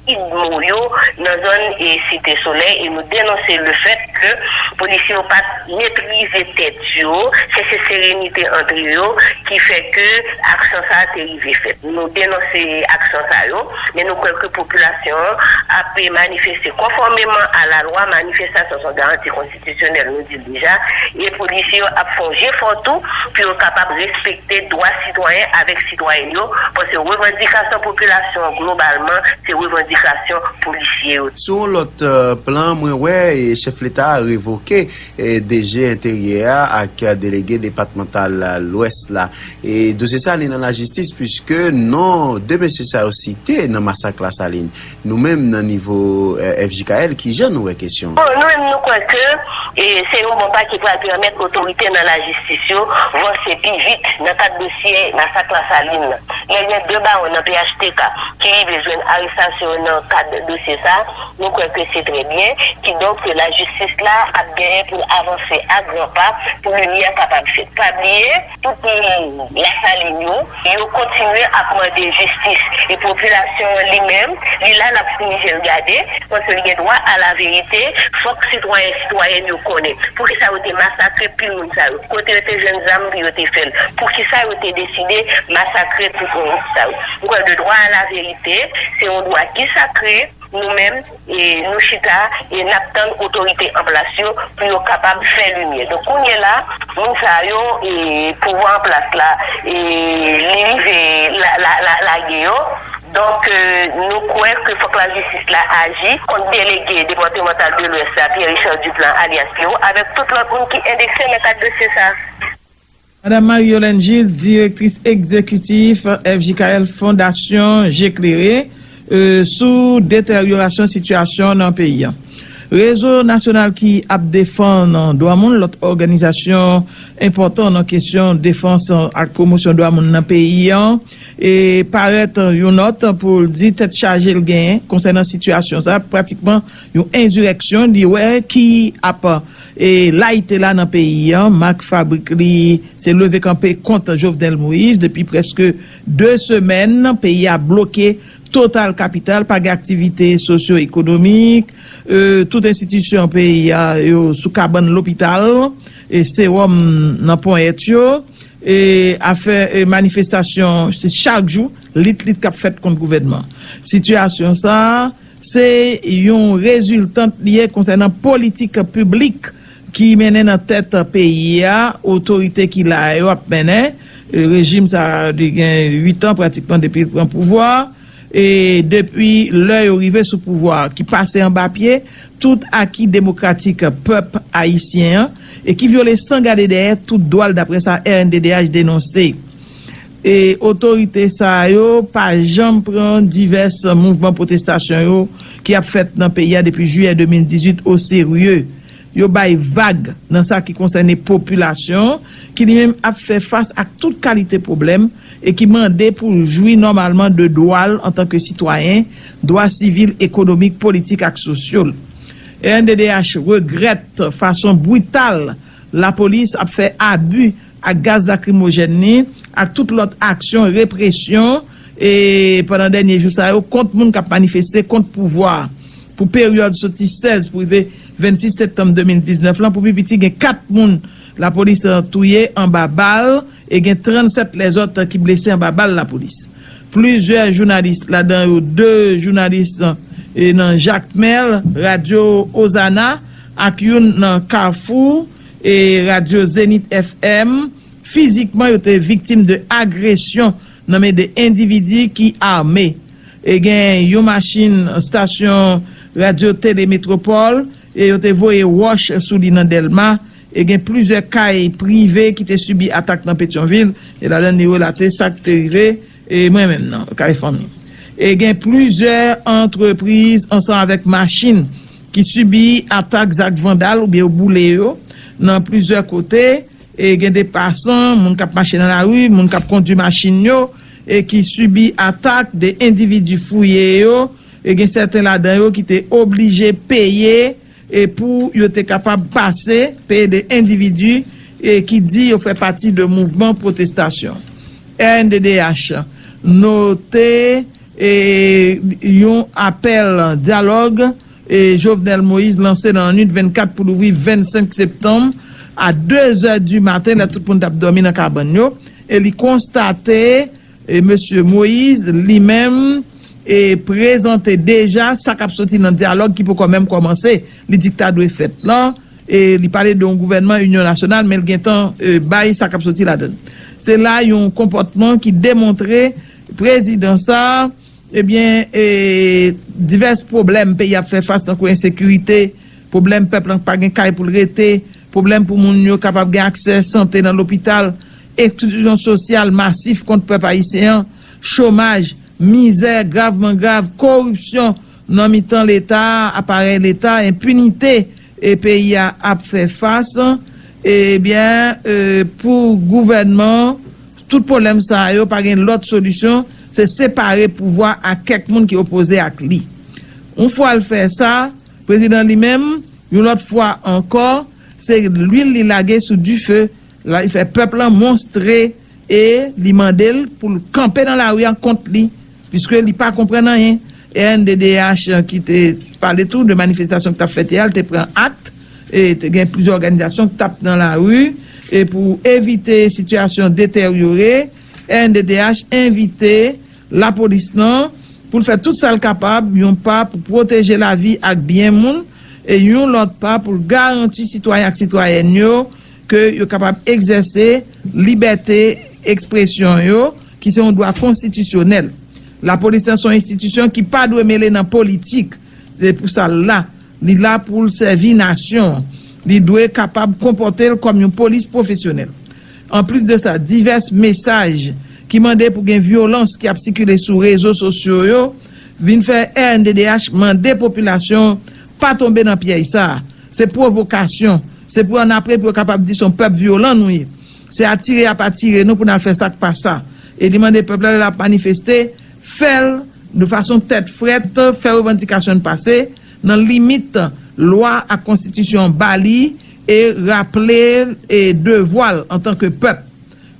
idmo yo nan zòn e Site Solèy, e nou denonse lefèt ke polisye yo pa t metrize tèt yo, chèche serenite antre yo, ki fè ke aksyon sa a te rive fèt. Nou denonse aksyon sa yo, men nou kwè ke popilasyon an ap manifeste konfòmeman a lalwa. Manifestasyon se yon garanti konstitisyonèl, nou di l deja, e polisye yo ap fè yon jefò tou pou yo kapab respekte dwa sitwayen avèk sitwayèn yo, paske revandikasyon popilasyon an globalman se revandikasyon polisye yo. Sou yon lòt plan, mwen wè chèf leta a revoke D G enteryè a ak delege depatmantal Lwès la. E dosye sa li nan lajistis, piske non de mesye sa yo site nan masak Lasalin. Nou menm, nan nivo F J K L, kijan nou wè kesyon an? Bon, nou menm, nou kwè ke E se yon bon pa ki pral pèmèt otorite nan lajistis yo vanse pi vit nan kad dosye masak Lasalin nan. Lè gen de bawon nan P H T K ki rive jwenn arestasyon yo nan kad dosye sa, nou kwè ke se trè byen. Kidonk, lajistis la ap genyen pou l avanse a gran pa pou limyè kapab fèt. Pa bliye, tout moun Lasalin yo, yo kontinye ap mande jistis. E popilasyon an li menm, li la, l ap fouye je l gade, paske l gen dwa a la verite. Fòk sitwayen, sitwayèn yo konnen poukisa yo te masakre pil moun sa yo, kote yo te jwenn zam pou yo te fè l, poukisa yo te deside masakre tout moun sa yo. M kwè le droit à la vérité, se yon dwa ki sakre. Nou menm, e, nou chita e n ap tann otorite an plas yo pou yo kapab fè limyè. Donk, kounye la, moun sa yo, e, pouvwa an plas la, e, li rive la, la, la, lage yo. Donk, e, nou kwè ke fòk lajistis la aji kont delege depatmantal de Lwès la, Pierre Richard Duplan, alyas Pierrot, avèk tout lòt moun ki endekse nan kad dosye sa. Madam Marie Yolène Gilles, direktris egzekitif F J K L Fondasyon Je Klere, e, sou deteryorasyon sitiyasyon nan peyi a. Rezo nasyonal ki ap defann dwa moun, lòt òganizasyon enpòtan nan kesyon defans ak pwomosyon dwa moun nan peyi a, e parèt yon nòt pou l di tèt chaje l genyen konsènan sitiyasyon sa, pratikman yon enzirèksyon li wè ki ap e, layite la nan peyi a. Mak fabrik li se leve kanpe kont Jovenel Moïse. Depi prèske de semèn, peyi a bloke total kapital, pa gen aktivite sosyo-ekonomik, e, tout enstitisyon peyi a yo sou kabann lopital, e, sewòm nan ponyèt yo, e, afè, e, manifestasyon, se chak jou, lit, lit k ap fèt kont gouvènman. Sitiyasyon sa a, se yon reziltant li ye konsènan politik piblik ki mennen nan tèt peyi a, otorite ki la yo ap mennen. E, rejim sa a li gen uit an pratikman depi l pran pouvwa. E depi lè yo rive sou pouvwa a, ki pase anba pye tout aki demokratik pèp ayisyen an, e ki vyole san gade dèyè tout dwa l, daprè sa R N D D H denonse. E otorite sa yo pa janm pran divès mouvman pwotestasyon yo ki ap fèt nan peyi a depi jiyè de mil dizuit o serye. Yo bay vag nan sa ki konsène popilasyon ki li menm ap fè fas ak tout kalite pwoblèm e ki mande pou l jwi nòmalman de dwa l antanke sitwayen, dwa sivil, ekonomik, politik ak sosyo l. R N D D H regrèt fason brital lapolis ap fè abi ak gaz lakrimojèn li, ak tout lòt aksyon represyon, e pandan dènye jou sa yo, kont moun k ap manifeste kont pouvwa a. Pou peryòd soti sèz pou rive vennsis septanm de mil diznèf lan, pou pi piti gen kat moun lapolis touye anba bal, e gen trannsèt lèzòt ki blese anba bal lapolis. Plizyè jounalis, ladan yo de jounalis, e nan Jakmèl, Radyo Ozana, ak youn nan Kafou, e Radyo Zenith F M, fizikman yo te viktim de agresyon nan men de endividi ki ame. E gen yon machin estasyon Radyo Tele Metwopòl, e yo te voye wòch sou li nan Dèlma. E gen plizyè kay prive ki te sibi atak nan Petyonvil, e ladan li relate sa k te rive, e mwen menm nan kay fanmi. E gen plizyè antrepriz ansanm avèk machin ki sibi atak zak vandal oubyen yo boule yo nan plizyè kote. E gen de pasan, moun k ap mache nan lari, moun k ap kondui machin yo, e ki sibi atak, de endividi fouye yo, e gen sèten ladan yo ki te oblije peye, e pou yo te kapab pase, peye de endividi, e ki di yo fè pati de mouvman pwotestasyon. R N D D H note, e, yon apèl dyalòg, e, Jovenel Moïse lanse nan lannwit vennkat pou louvri vennsenk septanm a de zè di maten, lè tout moun t ap dòmi nan kabann yo, e li konstate, e, mesye Moïse li menm, e, prezante deja sa k ap soti nan dyalòg ki poko menm kòmanse, li di k ta dwe fèt lan, e li pale de yon gouvènman inyon nasyonal, men l gentan, e, bay sa k ap soti ladan l. Se la yon konpòtman ki demontre prezidan sa, ebyen, e, divès pwoblèm peyi ap fè fas, tankou ensekirite, pwoblèm pèp lan pa gen kay pou l rete, pwoblèm pou moun yo kapab gen aksè sante nan lopital, eksklizyon sosyal masif kont pèp ayisyen an, chomaj, mizè gravman grav, koripsyon nan mitan Leta, aparèy Leta, enpinite, e peyi a ap fè fas, ebyen, e, pou gouvènman, tout pwoblèm sa yo pa gen lòt solisyon, se separe pouvwa ak kèk moun ki opoze ak li. Yon fwa l fè sa, prezidan li menm, yon lòt fwa ankò, se lwil li lage sou dife, la, li fè pèp lan monstre e li mande l pou l kanpe nan lari a kont li, piske li pa konprann anyen. R N D D H ki te pale tou de manifestasyon ki t ap fèt yè a, l te pran akte, te gen plizyè òganizasyon ki t ap nan lari, e pou evite sitiyasyon deteryore, R N D D H envite lapolis lan pou l fè tout sa l kapab, yon pa pou pwoteje lavi ak byen moun, e yon lòt pa pou l garanti sitwayen ak sitwayèn yo ke yo kapab egzèse libète ekspresyon yo, ki se yon dwa konstitisyonèl. Lapolis lan se yon enstitisyon ki pa dwe mele nan politik. Se pou sa l la. Li la pou l sèvi nasyon an. Li dwe kapab konpòte l kòm yon polis pwofesyonèl. Anplis de sa, divès mesaj ki mande pou gen vyolans ki ap sikile sou rezo sosyo yo vin fè R N D D H mande popilasyon pa tonbe nan pyèj sa a. Se pwovokasyon. Se pou annapre pou yo kapab di se yon pèp vyolan nou ye. Se atire y ap atire nou pou n al fè sa k pa sa. E li mande pèp la, lè l ap manifeste, fè l de fason tèt frèt, fè revandikasyon n pase nan limit lwa ak konstitisyon an ba li e raple e devwa l antanke pèp.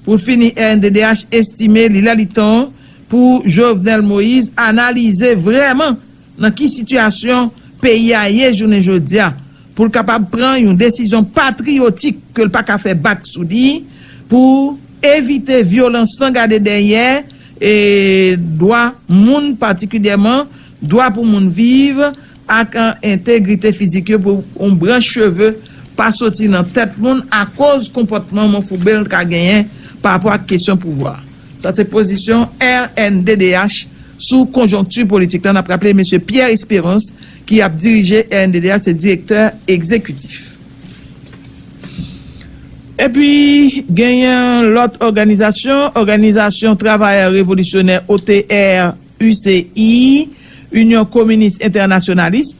Pou fini, R N D D H estime li lè li tan pou Jovenel Moïse analize vrèman nan ki sitiyasyon peyi a ye jounen jodi a, pou l kapab pran yon desizyon patriyotik ke l pa ka fè bak sou li, pou evite vyolans san gade dèyè e dwa moun, patikilyèman dwa pou moun viv ak entegrite fizik yo, pou yon branch cheve pa soti nan tèt moun akoz konpòtman monfoube l ka genyen pa rapò ak kesyon pouvwa. Sa se pozisyon R N D D H sou konjonkti politik la. N ap raple, mesye Pierre Espérance, ki ap dirije R N D D H, se direktè egzekitif. Epi, genyen lòt òganizasyon, Òganizasyon Travayè Revolisyonè, O T R, U C I, Inyon Kominis Entènasyonalis,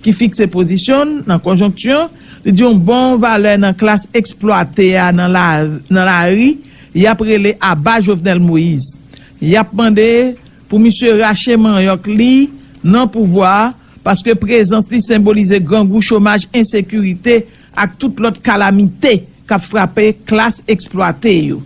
ki fikse pozisyon l nan konjonkti an. Li di yon bon valè nan klas eksplwate a nan la, nan lari, y ap rele aba Jovenel Moïse. Y ap mande pou misye rache manyòk li nan pouvwa a, paske prezans li senbolize grangou, chomaj, ensekirite ak tout lòt kalamite k ap frape klas eksplwate yo.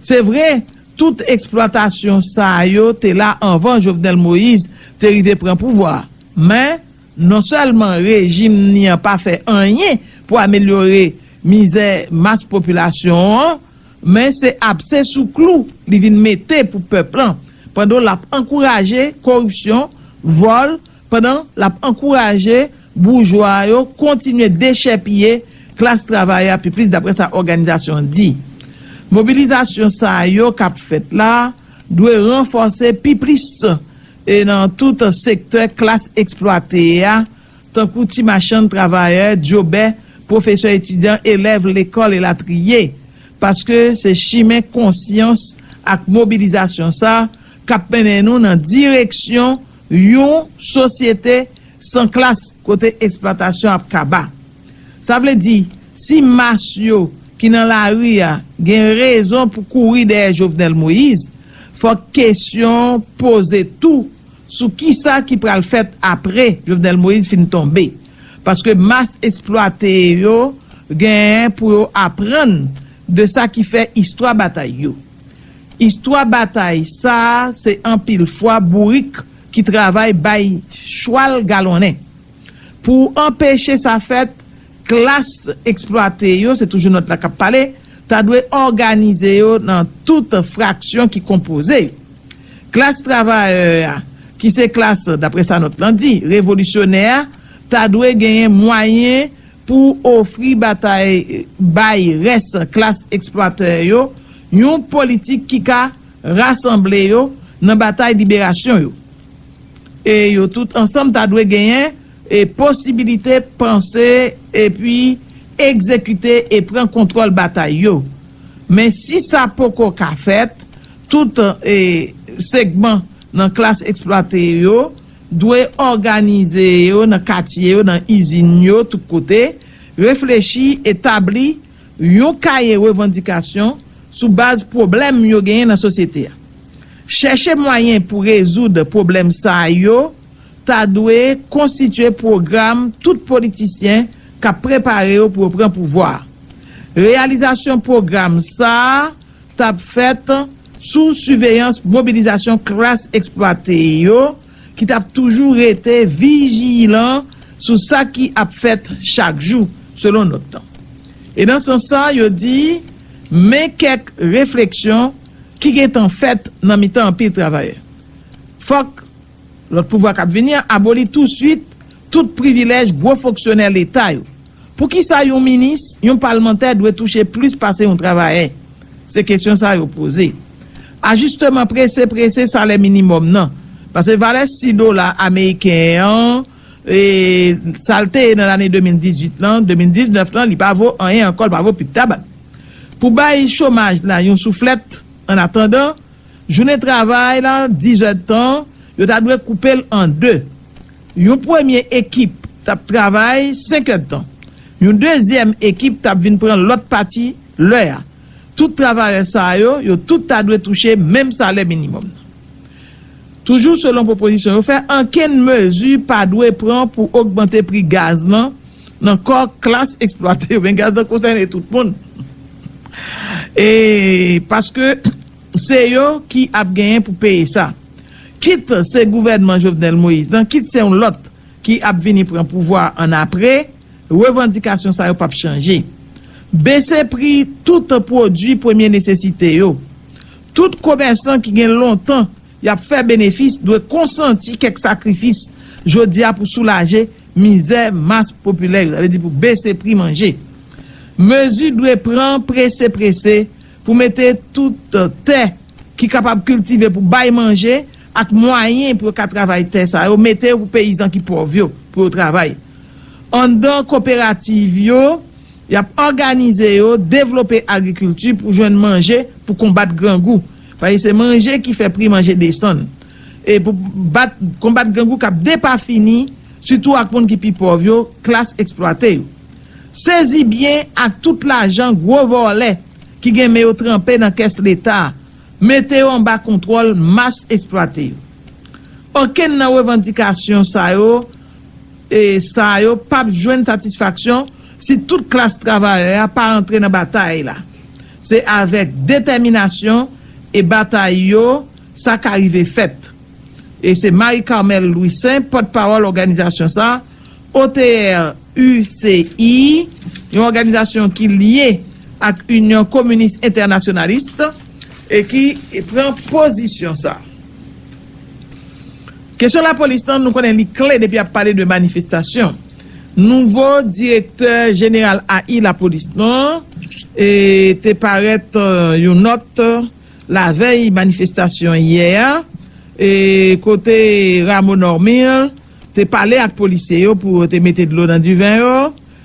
Se vre, tout eksplwatasyon sa yo te la anvan Jovenel Moïse te rive pran pouvwa a. Men, non sèlman rejim li an pa fè anyen pou amelyore mizè mas popilasyon an, men se apse sou klou li vin mete pou pèp lan, pandan l ap ankouraje koripsyon, vòl, pandan l ap ankouraje boujwa yo kontinye dechèpiye klas travayè a pi plis, dapre sa òganizasyon an di. Mobilizasyon sa yo k ap fèt la dwe ranfòse pi plis e nan tout sektè klas eksplwate a, tankou ti machann, travayè, djòbè, pwofesè, etidyan, elèv lekòl, elatriye. Paske se chimen konsyans ak mobilizasyon sa k ap mennen nou nan direksyon yon sosyete san klas, kote eksplwatasyon ap kaba. Sa vle di, si mas yo ki nan lari a gen rezon pou kouri dèyè Jovenel Moïse, fòk kesyon poze tou sou kisa ki pral fèt apre Jovenel Moïse fin tonbe. Paske mas eksplwate yo genyen pou yo aprann de sa ki fè istwa batay yo. Istwa batay sa a se anpil fwa bourik ki travay bay chwal galonnen. Pou anpeche sa fèt, klas eksplwate yo, se toujou nòt la k ap pale, ta dwe òganize yo nan tout fraksyon ki konpoze yo. Klas travayè a, ki se klas, dapre sa nòt lan di, revolisyonè a, ta dwe genyen mwayen pou ofri batay, bay rès klas eksplwatè yo yon politik ki ka rasanble yo nan batay liberasyon yo. E yo tout ansanm ta dwe genyen e posibilite panse epi egzekite e pran kontwòl batay yo. Men si sa poko ka fèt, tout e segman nan klas eksplwate yo dwe òganize yo nan katye yo, nan izin yo, tout kote, reflechi e tabli yon kaye revandikasyon sou baz pwoblèm yo genyen nan sosyete a. Chèche mwayen pou rezoud pwoblèm sa yo ta dwe konstitye pwogram tout politisyen k ap prepare yo pou yo pran pouvwa a. Reyalizasyon pwogram sa a t ap fèt sou siveyans mobilizasyon klas eksplwate yo ki t ap toujou rete vijilan sou sa ki ap fèt chak jou, selon nòt lan. E nan sans sa, yo di, men kèk refleksyon ki gentan fèt nan mitan anpil travayè. Fòk lòt pouvwa k ap vini an aboli touswit tout privilèj gwo fonksyonè Leta yo. Poukisa yon minis, yon palmantè dwe touche plis pase yon travayè? Se kesyon sa yo poze. Ajisteman prese prese salè minimòm nan. Paske valè sis dola ameriken an, e, sa l te ye nan lane de mil dizuit lan, de mil diznèf lan, li pa vo anyen ankò, li pa vo pit tabak. Pou bay chomaj la yon souflèt, annatandan, jounen travay la, diz èdtan, yo ta dwe koupe l an de. Yon premye ekip t ap travay senk èdtan. Yon dezyèm ekip t ap vin pran lòt pati lè a. Tout travayè sa yo, yo tout ta dwe touche menm salè minimòm nan. Toujou selon pwopozisyon yo fè, ankenn mezi pa dwe pran pou ogmante pri gaz lan nan kò klas eksplwate yo. Men gaz lan konsène tout moun. E paske se yo ki ap genyen pou peye sa. Kit se gouvènman Jovenel Moïse lan, kit se yon lòt ki ap vini pran pouvwa an apre, revandikasyon sa yo p ap chanje. Bese pri tout pwodui premye nesesite yo. Tout komèsan ki gen lontan y ap fè benefis dwe konsanti kèk sakrifis jodi a pou soulaje mizè mas popilè yo, sa vle di pou bese pri manje. Mezi dwe pran prese prese pou mete tout tè ki kapab kiltive pou bay manje ak mwayen pou yo ka travay tè sa yo, mete yo pou peyizan ki pòv yo, pou yo travay. Anndan koperativ yo, y ap òganize yo, devlope agrikilti pou jwenn manje pou konbat grangou. Paske se manje ki fè pri manje desann. E pou bat, konbat grangou k ap depafini, sitou ak moun ki pi pòv yo, klas eksplwate yo. Sezi byen ak tout lajan gwo vòlè ki gen men yo tranpe nan kès Leta a, mete yo anba kontwòl mas eksplwate yo. Okenn nan revandikasyon sa yo, e sa yo p ap jwenn satisfaksyon si tout klas travayè a pa antre nan batay la. Se avèk detèminasyon e batay yo sa ka rive fèt. E se Marie Carmelle Louissaint, pòtpawòl òganizasyon sa, O T R U C I, yon òganizasyon ki lye ak Inyon Kominis Entènasyonalis, e ki pran pozisyon sa. Kesyon lapolis lan, nou konnen li kle depi ap pale de manifestasyon. Nouvo direktè jeneral A I lapolis lan, e, te parèt, e, yon nòt lavèy manifestasyon yè a, e, kote Rameau Normil te pale ak polisye yo pou yo te mete dlo nan diven yo,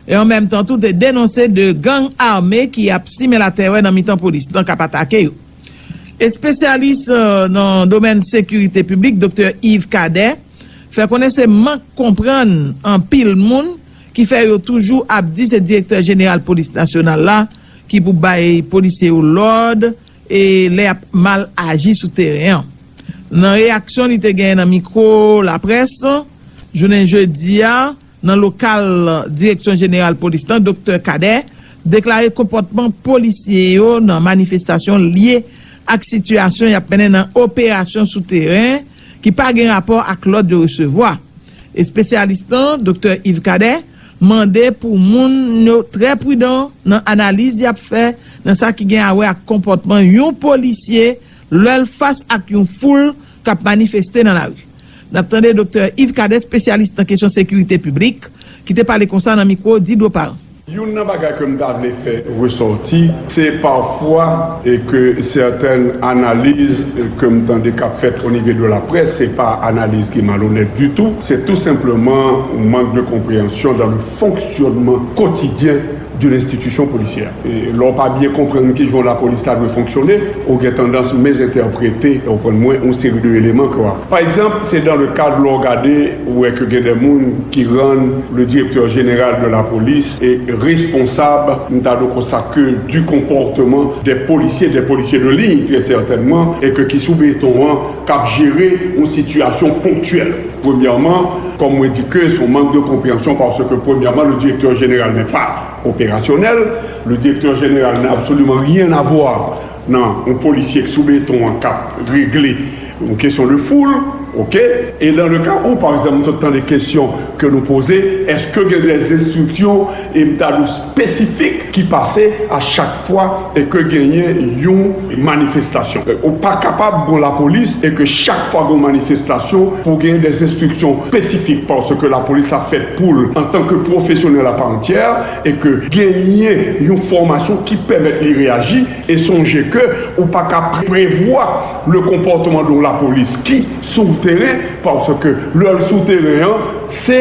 e an menm tan tou te denonse de gang ame ki ap simen latèrè nan mitan polis lan k ap atake yo. Espesyalis, e, nan domèn sekirite piblik, Doktè Yves Cadet, fè konnen se mank konprann anpil moun ki fè yo toujou ap di se direktè jeneral polis nasyonal la ki pou bay polisye yo lòd, e lè y ap mal aji sou teren an. Nan reyaksyon li te genyen nan mikwo laprès, jounen jedi a, nan lokal Direksyon Jeneral Polis lan, Doktè Cadet deklare konpòtman polisye yo nan manifestasyon lye ak sitiyasyon y ap mennen nan operasyon sou teren ki pa gen rapò ak lòd yo resevwa. Espesyalis lan, Doktè Yves Cadet, mande pou moun yo trè pridan nan analiz y ap fè nan sa ki gen a wè ak konpòtman yon polisye lè l fas ak yon foul k ap manifeste nan lari. N ap tande Doktè Yves Cadet, espesyalis nan kesyon sekirite piblik, ki te pale konsa nan mikwo Didro Parent. Youn nan bagay ke m ta vle fè resòti, se pafwa e ke sètèn analiz ke m tande k ap fèt o nivo de laprès, se pa analiz ki malonèt ditou, se tou senpleman yon mank de konpreyansyon dan le fonksyònman kotidyen de l'institution policière. E lè w pa byen konprann kijan lapolis ta dwe fonksyone, ou gen tandans mezentèprete, ou konprann mwen, yon seri de eleman ke w ap. Pa egzanp, se dans le cadre lè w gade, ou wè ke gen de moun ki rann le directeur général de la police e responsab, m ta dwe konsa, ke du comportement des policiers, des policiers de ligne, très certainement, e ke ki sou beton an, k ap jere yon sitiyasyon ponktyèl. Premyèman, kòm mwen di ke se yon mank de konpreyansyon, paske premyèman, le directeur général n'est pas opérationnel, le directeur général n'a absolument rien à voir nan yon polisye k sou beton an k ap regle yon kesyon de foul, ok? E dans le cas où, par exemple, nou sot tande kesyon ke nou poze, èske gen de enstriksyon, e m ta di w, espesifik ki pase a chak fwa e ke genyen yon manifestasyon? Ou pa kapab gon lapolis e ke chak fwa gon manifestasyon pou genyen de enstriksyon espesifik, paske lapolis la fèt pou l, antan ke pwofesyonèl apaantyè, e ke genyen yon fòmasyon ki pèmèt li reyaji. E sonje ke ou pa ka prevwa le konpòtman de yon lapolis ki sou teren, paske lè l sou teren an, se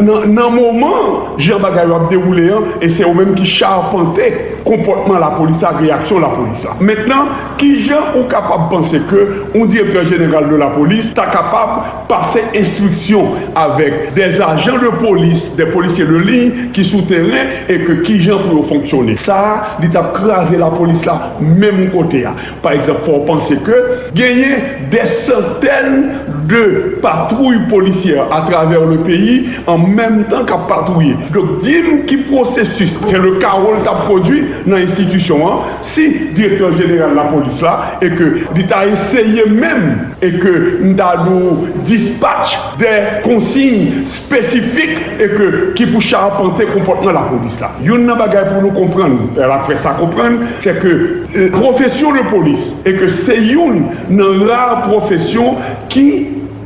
nan, nan moman jan bagay yo ap dewoule an, e se ou menm ki chapante konpòtman lapolis la, reyaksyon lapolis la. Mentnan, kijan ou kapab panse ke yon direktè jeneral de lapolis ta kapab pase enstriksyon avèk des agents de police, des policiers de ligne ki sou teren, e ke kijan pou yo fonksyone? Sa a, li t ap kraze lapolis la menm kote a. Pa egzanp, fò w panse ke genyen des centaines de patrouilles policières à travers le pays en même temps k ap patwouye. Donk, di m ki pwosesis, se le chaos l t ap pwodui nan enstitisyon an, si direktè jeneral lapolis la, e ke li ta eseye menm, e ke m ta di w dispatch de konsiy espesifik, e ke ki pou chapante konpòtman lapolis la. Youn nan bagay pou nou konprann, e laprès la konprann, se ke, e, pwofesyon de polis, e ke se youn nan ra pwofesyon ki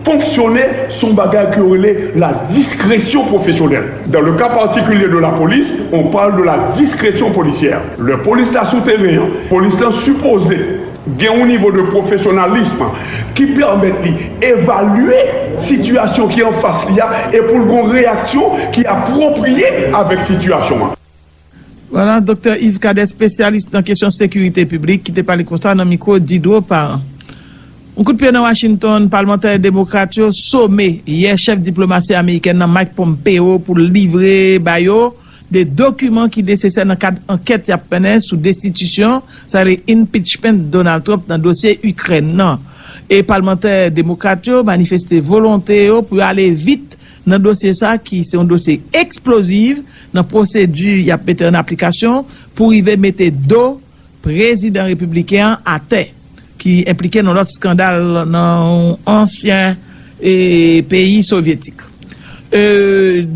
fonksyone sou yon bagay ke yo rele la discrétion professionnelle. Dans le cas particulier de la police, on parle de la discrétion policière. Lè polis la sou teren an, polis la sipoze gen yon nivo de pwofesyonalis ki pèmèt li evalye sitiyasyon ki anfas li a e pou l gen yon reyaksyon ki apwopriye avèk sitiyasyon an. Vwala, Doktè Yves Cadet, espesyalis nan kesyon sekirite piblik, ki te pale konsa nan mikwo Didro Parent. Yon kout pye nan Washington, palmantè demokrat yo some yè chèf diplomasi amerikèn nan Mike Pompeo pou l livre ba yo de dokiman ki nesesè nan kad ankèt y ap mennen sou destitisyon, sa vle impeachment Donald Trump nan dosye Ikrèn nan. E palmantè demokrat yo manifeste volonte yo pou yo ale vit nan dosye sa ki se yon dosye eksplozif nan pwosedi y ap mete an aplikasyon pou rive mete do prezidan repibliken an atè, ki enplike nan lòt eskandal nan yon ansyen, e, peyi sovyetik. E,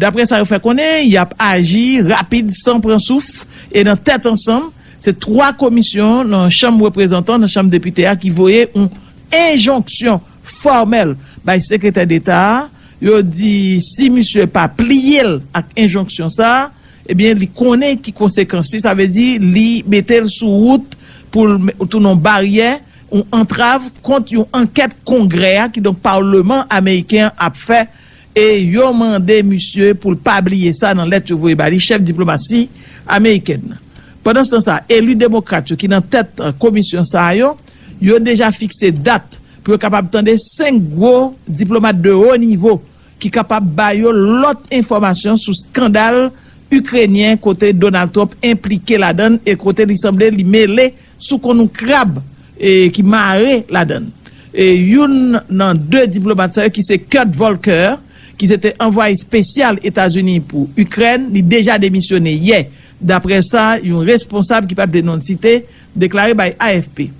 daprè sa yo fè konnen, y ap aji rapid, san pran souf, e nan tèt ansanm, se twa komisyon nan Chanm Reprezantan, nan Chanm Depite a, ki voye yon enjonksyon fòmèl bay Sekretè Deta a. Yo di si misye pa pliye l ak enjonksyon sa a, ebyen, li konnen ki konsekans li, sa vle di li mete l sou wout pou l me-, tounen yon baryè, yon antrav kont yon ankèt Kongrè a, kidonk Palman ameriken an ap fè, e yo mande misye pou l pa bliye sa nan lèt yo voye ba li, chèf diplomasi amerikèn nan. Pandanstan sa, eli demokrat yo ki nan tèt, eh, komisyon sa a yo, yo deja fikse dat pou yo kapab tande senk gwo diplomat de wo nivo ki kapab ba yo lòt enfòmasyon sou eskandal ikrenyen kote Donald Trump enplike ladan l e kote li sanble li mele sou konn yon krab, e, ki mare ladan l. E youn nan de diplomat sa yo ki se Kurt Volker, ki se te anvwaye espesyal Etazini pou Ikrèn, li deja demisyone yè, daprè sa yon responsab ki pa t vle non l site deklare bay A F P.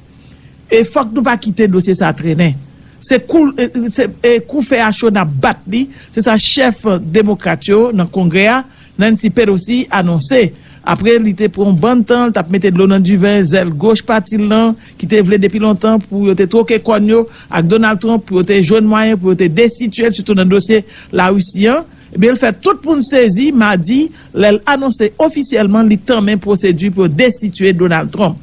E fòk nou pa kite dosye sa a trennen. Se kou, e, se, e, kou fè a cho n ap bat li, se sa chèf demokrat yo nan Kongrè a, Nancy Pelosi, anonse. Apre li te pran yon bann tan, l t ap mete dlo nan diven, zèl goch pati l lan, ki te vle depi lontan pou yo te twoke kòn yo ak Donald Trump, pou yo te jwenn mwayen pou yo te destitye l, sitou nan dosye Larisi an. Ebyen, l fè tout moun sezi madi lè l anonse ofisyèlman li tanmen pwosedi pou yo destitye Donald Trump.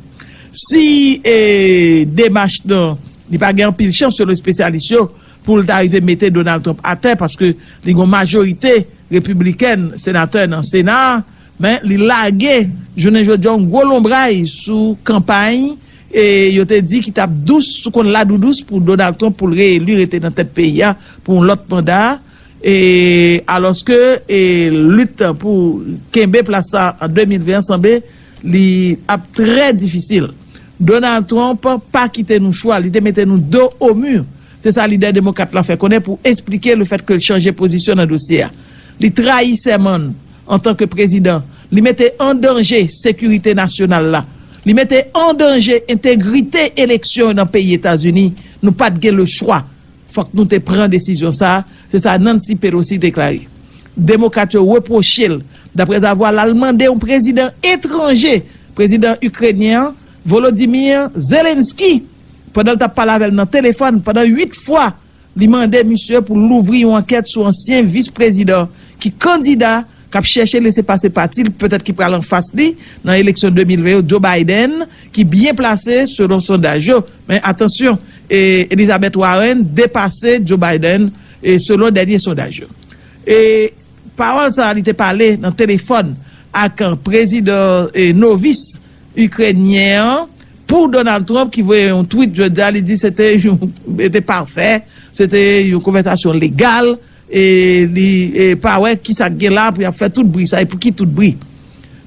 Si, e, demach nan, li pa gen anpil chans, selon espesyalis yo, pou l ta rive mete Donald Trump atè, paske li gen yon majorite repiblikèn senatè nan Sena a, Men li lage jounen jodi a yon gwo lonbray sou kanpay e yo te di ki t ap dous, sou konn ladoudous pou Donald Trump pou l reyeli rete nan tèt peyi a pou yon lòt manda. E alòske e lit pou kenbe plas sa an de mil ven an sanble li ap trè difisil. Donald Trump pa kite nou chwa, li te mete nou do o mi. Se sa lidè demokrat la fè konnen pou esplike lefèt ke l chanje pozisyon nan dosye a. Li trayi sèman l antanke prezidan. Li mete an danje sekirite nasyonal la. Li mete an danje entegrite eleksyon yo nan peyi Etazini. Nou pa t gen lechwa. Fòk nou te pran desizyon sa a, se sa Nancy Pelosi deklare. Demokrat yo repwoche l daprèzavwa l al mande yon prezidan etranje, prezidan ikrenyen an, Volodymyr Zelensky, pandan l t ap pale avè l nan telefòn pandan uit fwa, li mande misye pou l louvri yon ankèt sou ansyen vis prezidan ki kandida k ap chèche lese pase pati l, petèt ki pral anfas li nan eleksyon de mil ven yo, Joe Biden, ki byen plase selon sondaj yo. Men atansyon, e, Elizabeth Warren depase Joe Biden, e, selon dènye sondaj yo. E pawòl sa a, li te pale nan telefòn ak, e, prezidan, e, novis ikrenyen an pou Donald Trump, ki voye yon tweet jodi a, li di se te yon, se te pafè, se te yon konvèsasyon legal, e li, e pa wè ki sa k gen la pou y ap fè tout bri sa, e pou ki tout bri.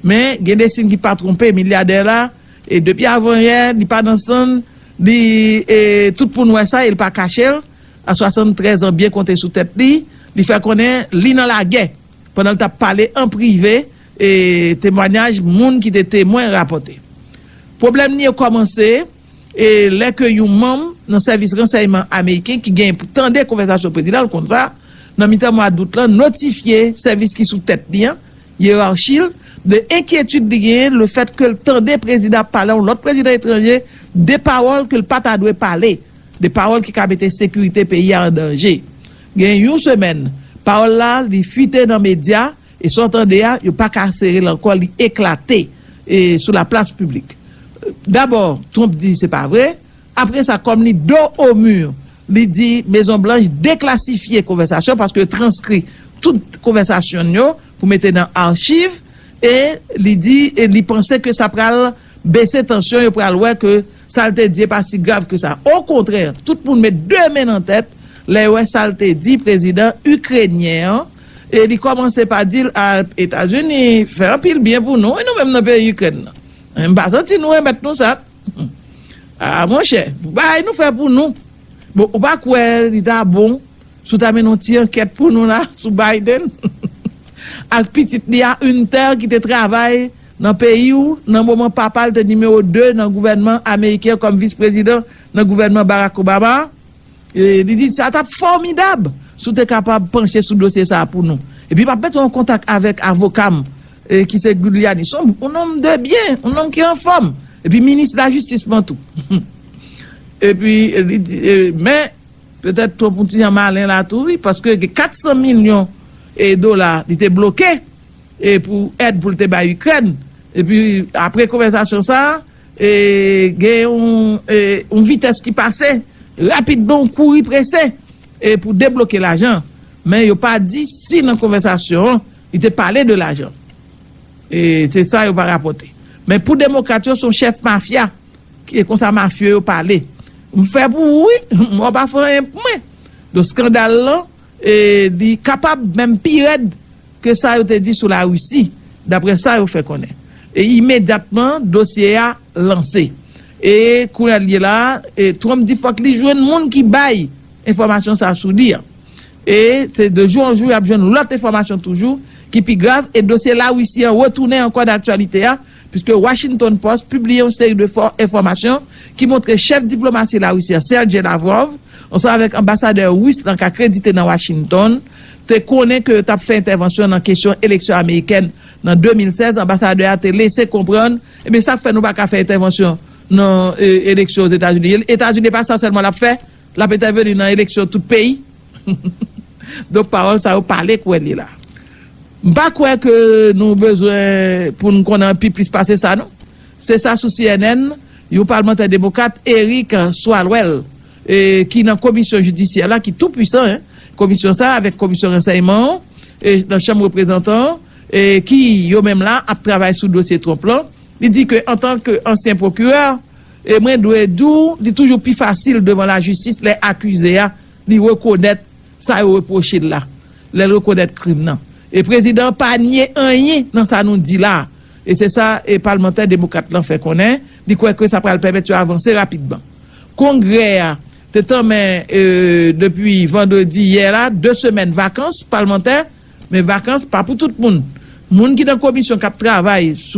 Men gen de siy ki pa twonpe milyadè la, e depi avan yè, li pa nan sann, li, e tout moun wè sa, e l pa kache l. A swasanntrèz an, byen konte sou tèt li, li fè konnen li nan lagè pandan l t ap pale an prive, e temwanyaj moun ki te temwen rapòte. Pwoblèm li yo kòmanse, e lè ke yon manm nan sèvis ransèyman ameriken ki gen pou tande konvèsasyon prezidan l konn sa, nan mitan mwa dout lan, notifye sèvis ki sou tèt li an, yerachi l, de enkyetid li genyen lefèt ke l tande prezidan ap pale a yon lòt prezidan etranje de pawòl ke l pa ta dwe pale, de pawòl ki ka mete sekirite peyi a an danje. Gen yon semèn, pawòl la, li fite nan medya, e sa w tande a, yo pa ka sere l ankò, li eklate, e sou laplas piblik. Dabò, Trump di se pa vre. Apre sa, kòm li do o mi, li di Mezon Blanch deklasifye konvèsasyon paske yo transkri tout konvèsasyon n yo pou mete nan achiv, e li di, e li panse ke sa pral bese tansyon, yo pral wè ke sa l te di e pa si grav ke sa. Okontrè, tout moun met de men nan tèt lè yo wè sa l te di prezidan ikrenyen an, e li kòmanse pa di l, a, Etazini fè anpil byen pou nou, e nou menm nan peyi Ikrèn nan. M pa santi nou remèt nou sa. A, monchè, bagay nou fè pou nou. Bon, ou pa kwè li ta bon si w ta mennen yon ti ankèt pou nou la sou Biden ak pitit li a, Hunter, ki te travay nan peyi w nan moman papa l te nimewo de nan gouvènman ameriken kòm vis prezidan nan gouvènman Barack Obama? E li di sa t ap fòmidab si w te kapab panche sou dosye sa a pou nou. Epi m ap mete w an kontak avèk avoka m, e ki se Giuliani. Se yon, yon nonm de byen, yon nonm ki anfòm. Epi minis lajistis mwen tou. Epi li di, e, men petèt Trump yon ti jan malen la tou, wi, paske gen kat san milyon, e, dola li te bloke, e, pou èd pou l te bay Ikrèn. Epi apre konvèsasyon sa a, e, gen yon, e, yon vitès ki pase rapidman, yon kouri prese, e, pou debloke lajan. Men yo pa di si nan konvèsasyon an li te pale de lajan. E se sa yo pa rapòte. Men pou demokrat yo, se yon chèf mafya, ki e konsa mafye yo pale. M fè pou ou, wi, m pa fè anyen pou mwen. Donk, eskandal lan, e, li kapab menm pi rèd ke sa yo te di sou Larisi, daprè sa yo fè konnen. E imedyatman, dosye a lanse. E kounye a l ye la, e Trump di fòk li jwenn moun ki bay enfòmasyon sa a sou li an. E se de jou an jou, y ap jwenn lòt enfòmasyon toujou ki pi grav, e dosye Larisi an retounen ankò nan aktyalite a, piske Washington Post pibliye yon seri de fo enfòmasyon ki montre chèf diplomasi Larisi an, Sergey Lavrov, ansanm avèk anbasadè ris lan k akredite nan Washington, te konnen ke yo t ap fè entèvansyon nan kesyon eleksyon amerikèn nan de mil sèz. Anbasadè a te lese konprann, ebyen, sa k fè nou pa ka fè entèvansyon nan, e, eleksyon Ozetazini? Etazini pa sa sèlman l ap fè, l ap entèveni nan eleksyon tout peyi. Donk, pawòl sa yo pale kwè li la. M pa kwè ke nou bezwen pou n konnen pi plis pase sa, non. Se sa sou C N N, yon palmantè demokrat, Eric Swalwell, e, ki nan komisyon jidisyè la, ki tou pwisan, en, komisyon sa, avèk komisyon ransèyman an, e, nan chanm reprezantan an, e ki yo menm la ap travay sou dosye Trump lan. Li di ke antanke ansyen pwokirè, e mwen dwe di w, li toujou pi fasil devan lajistis lè akize a li rekonèt sa yo repwoche l la, lè l rekonèt krim nan. E prezidan an pa nye anyen nan sa nou di la a. E se sa e palmantè demokrat lan fè konnen, li kwè ke sa pral pèmèt yo avanse rapidman. Kongrè a te tanmen e, depi vandredi yè la, de semèn vakans palmantè, men vakans pa pou tout moun. Moun ki nan komisyon k ap travay sou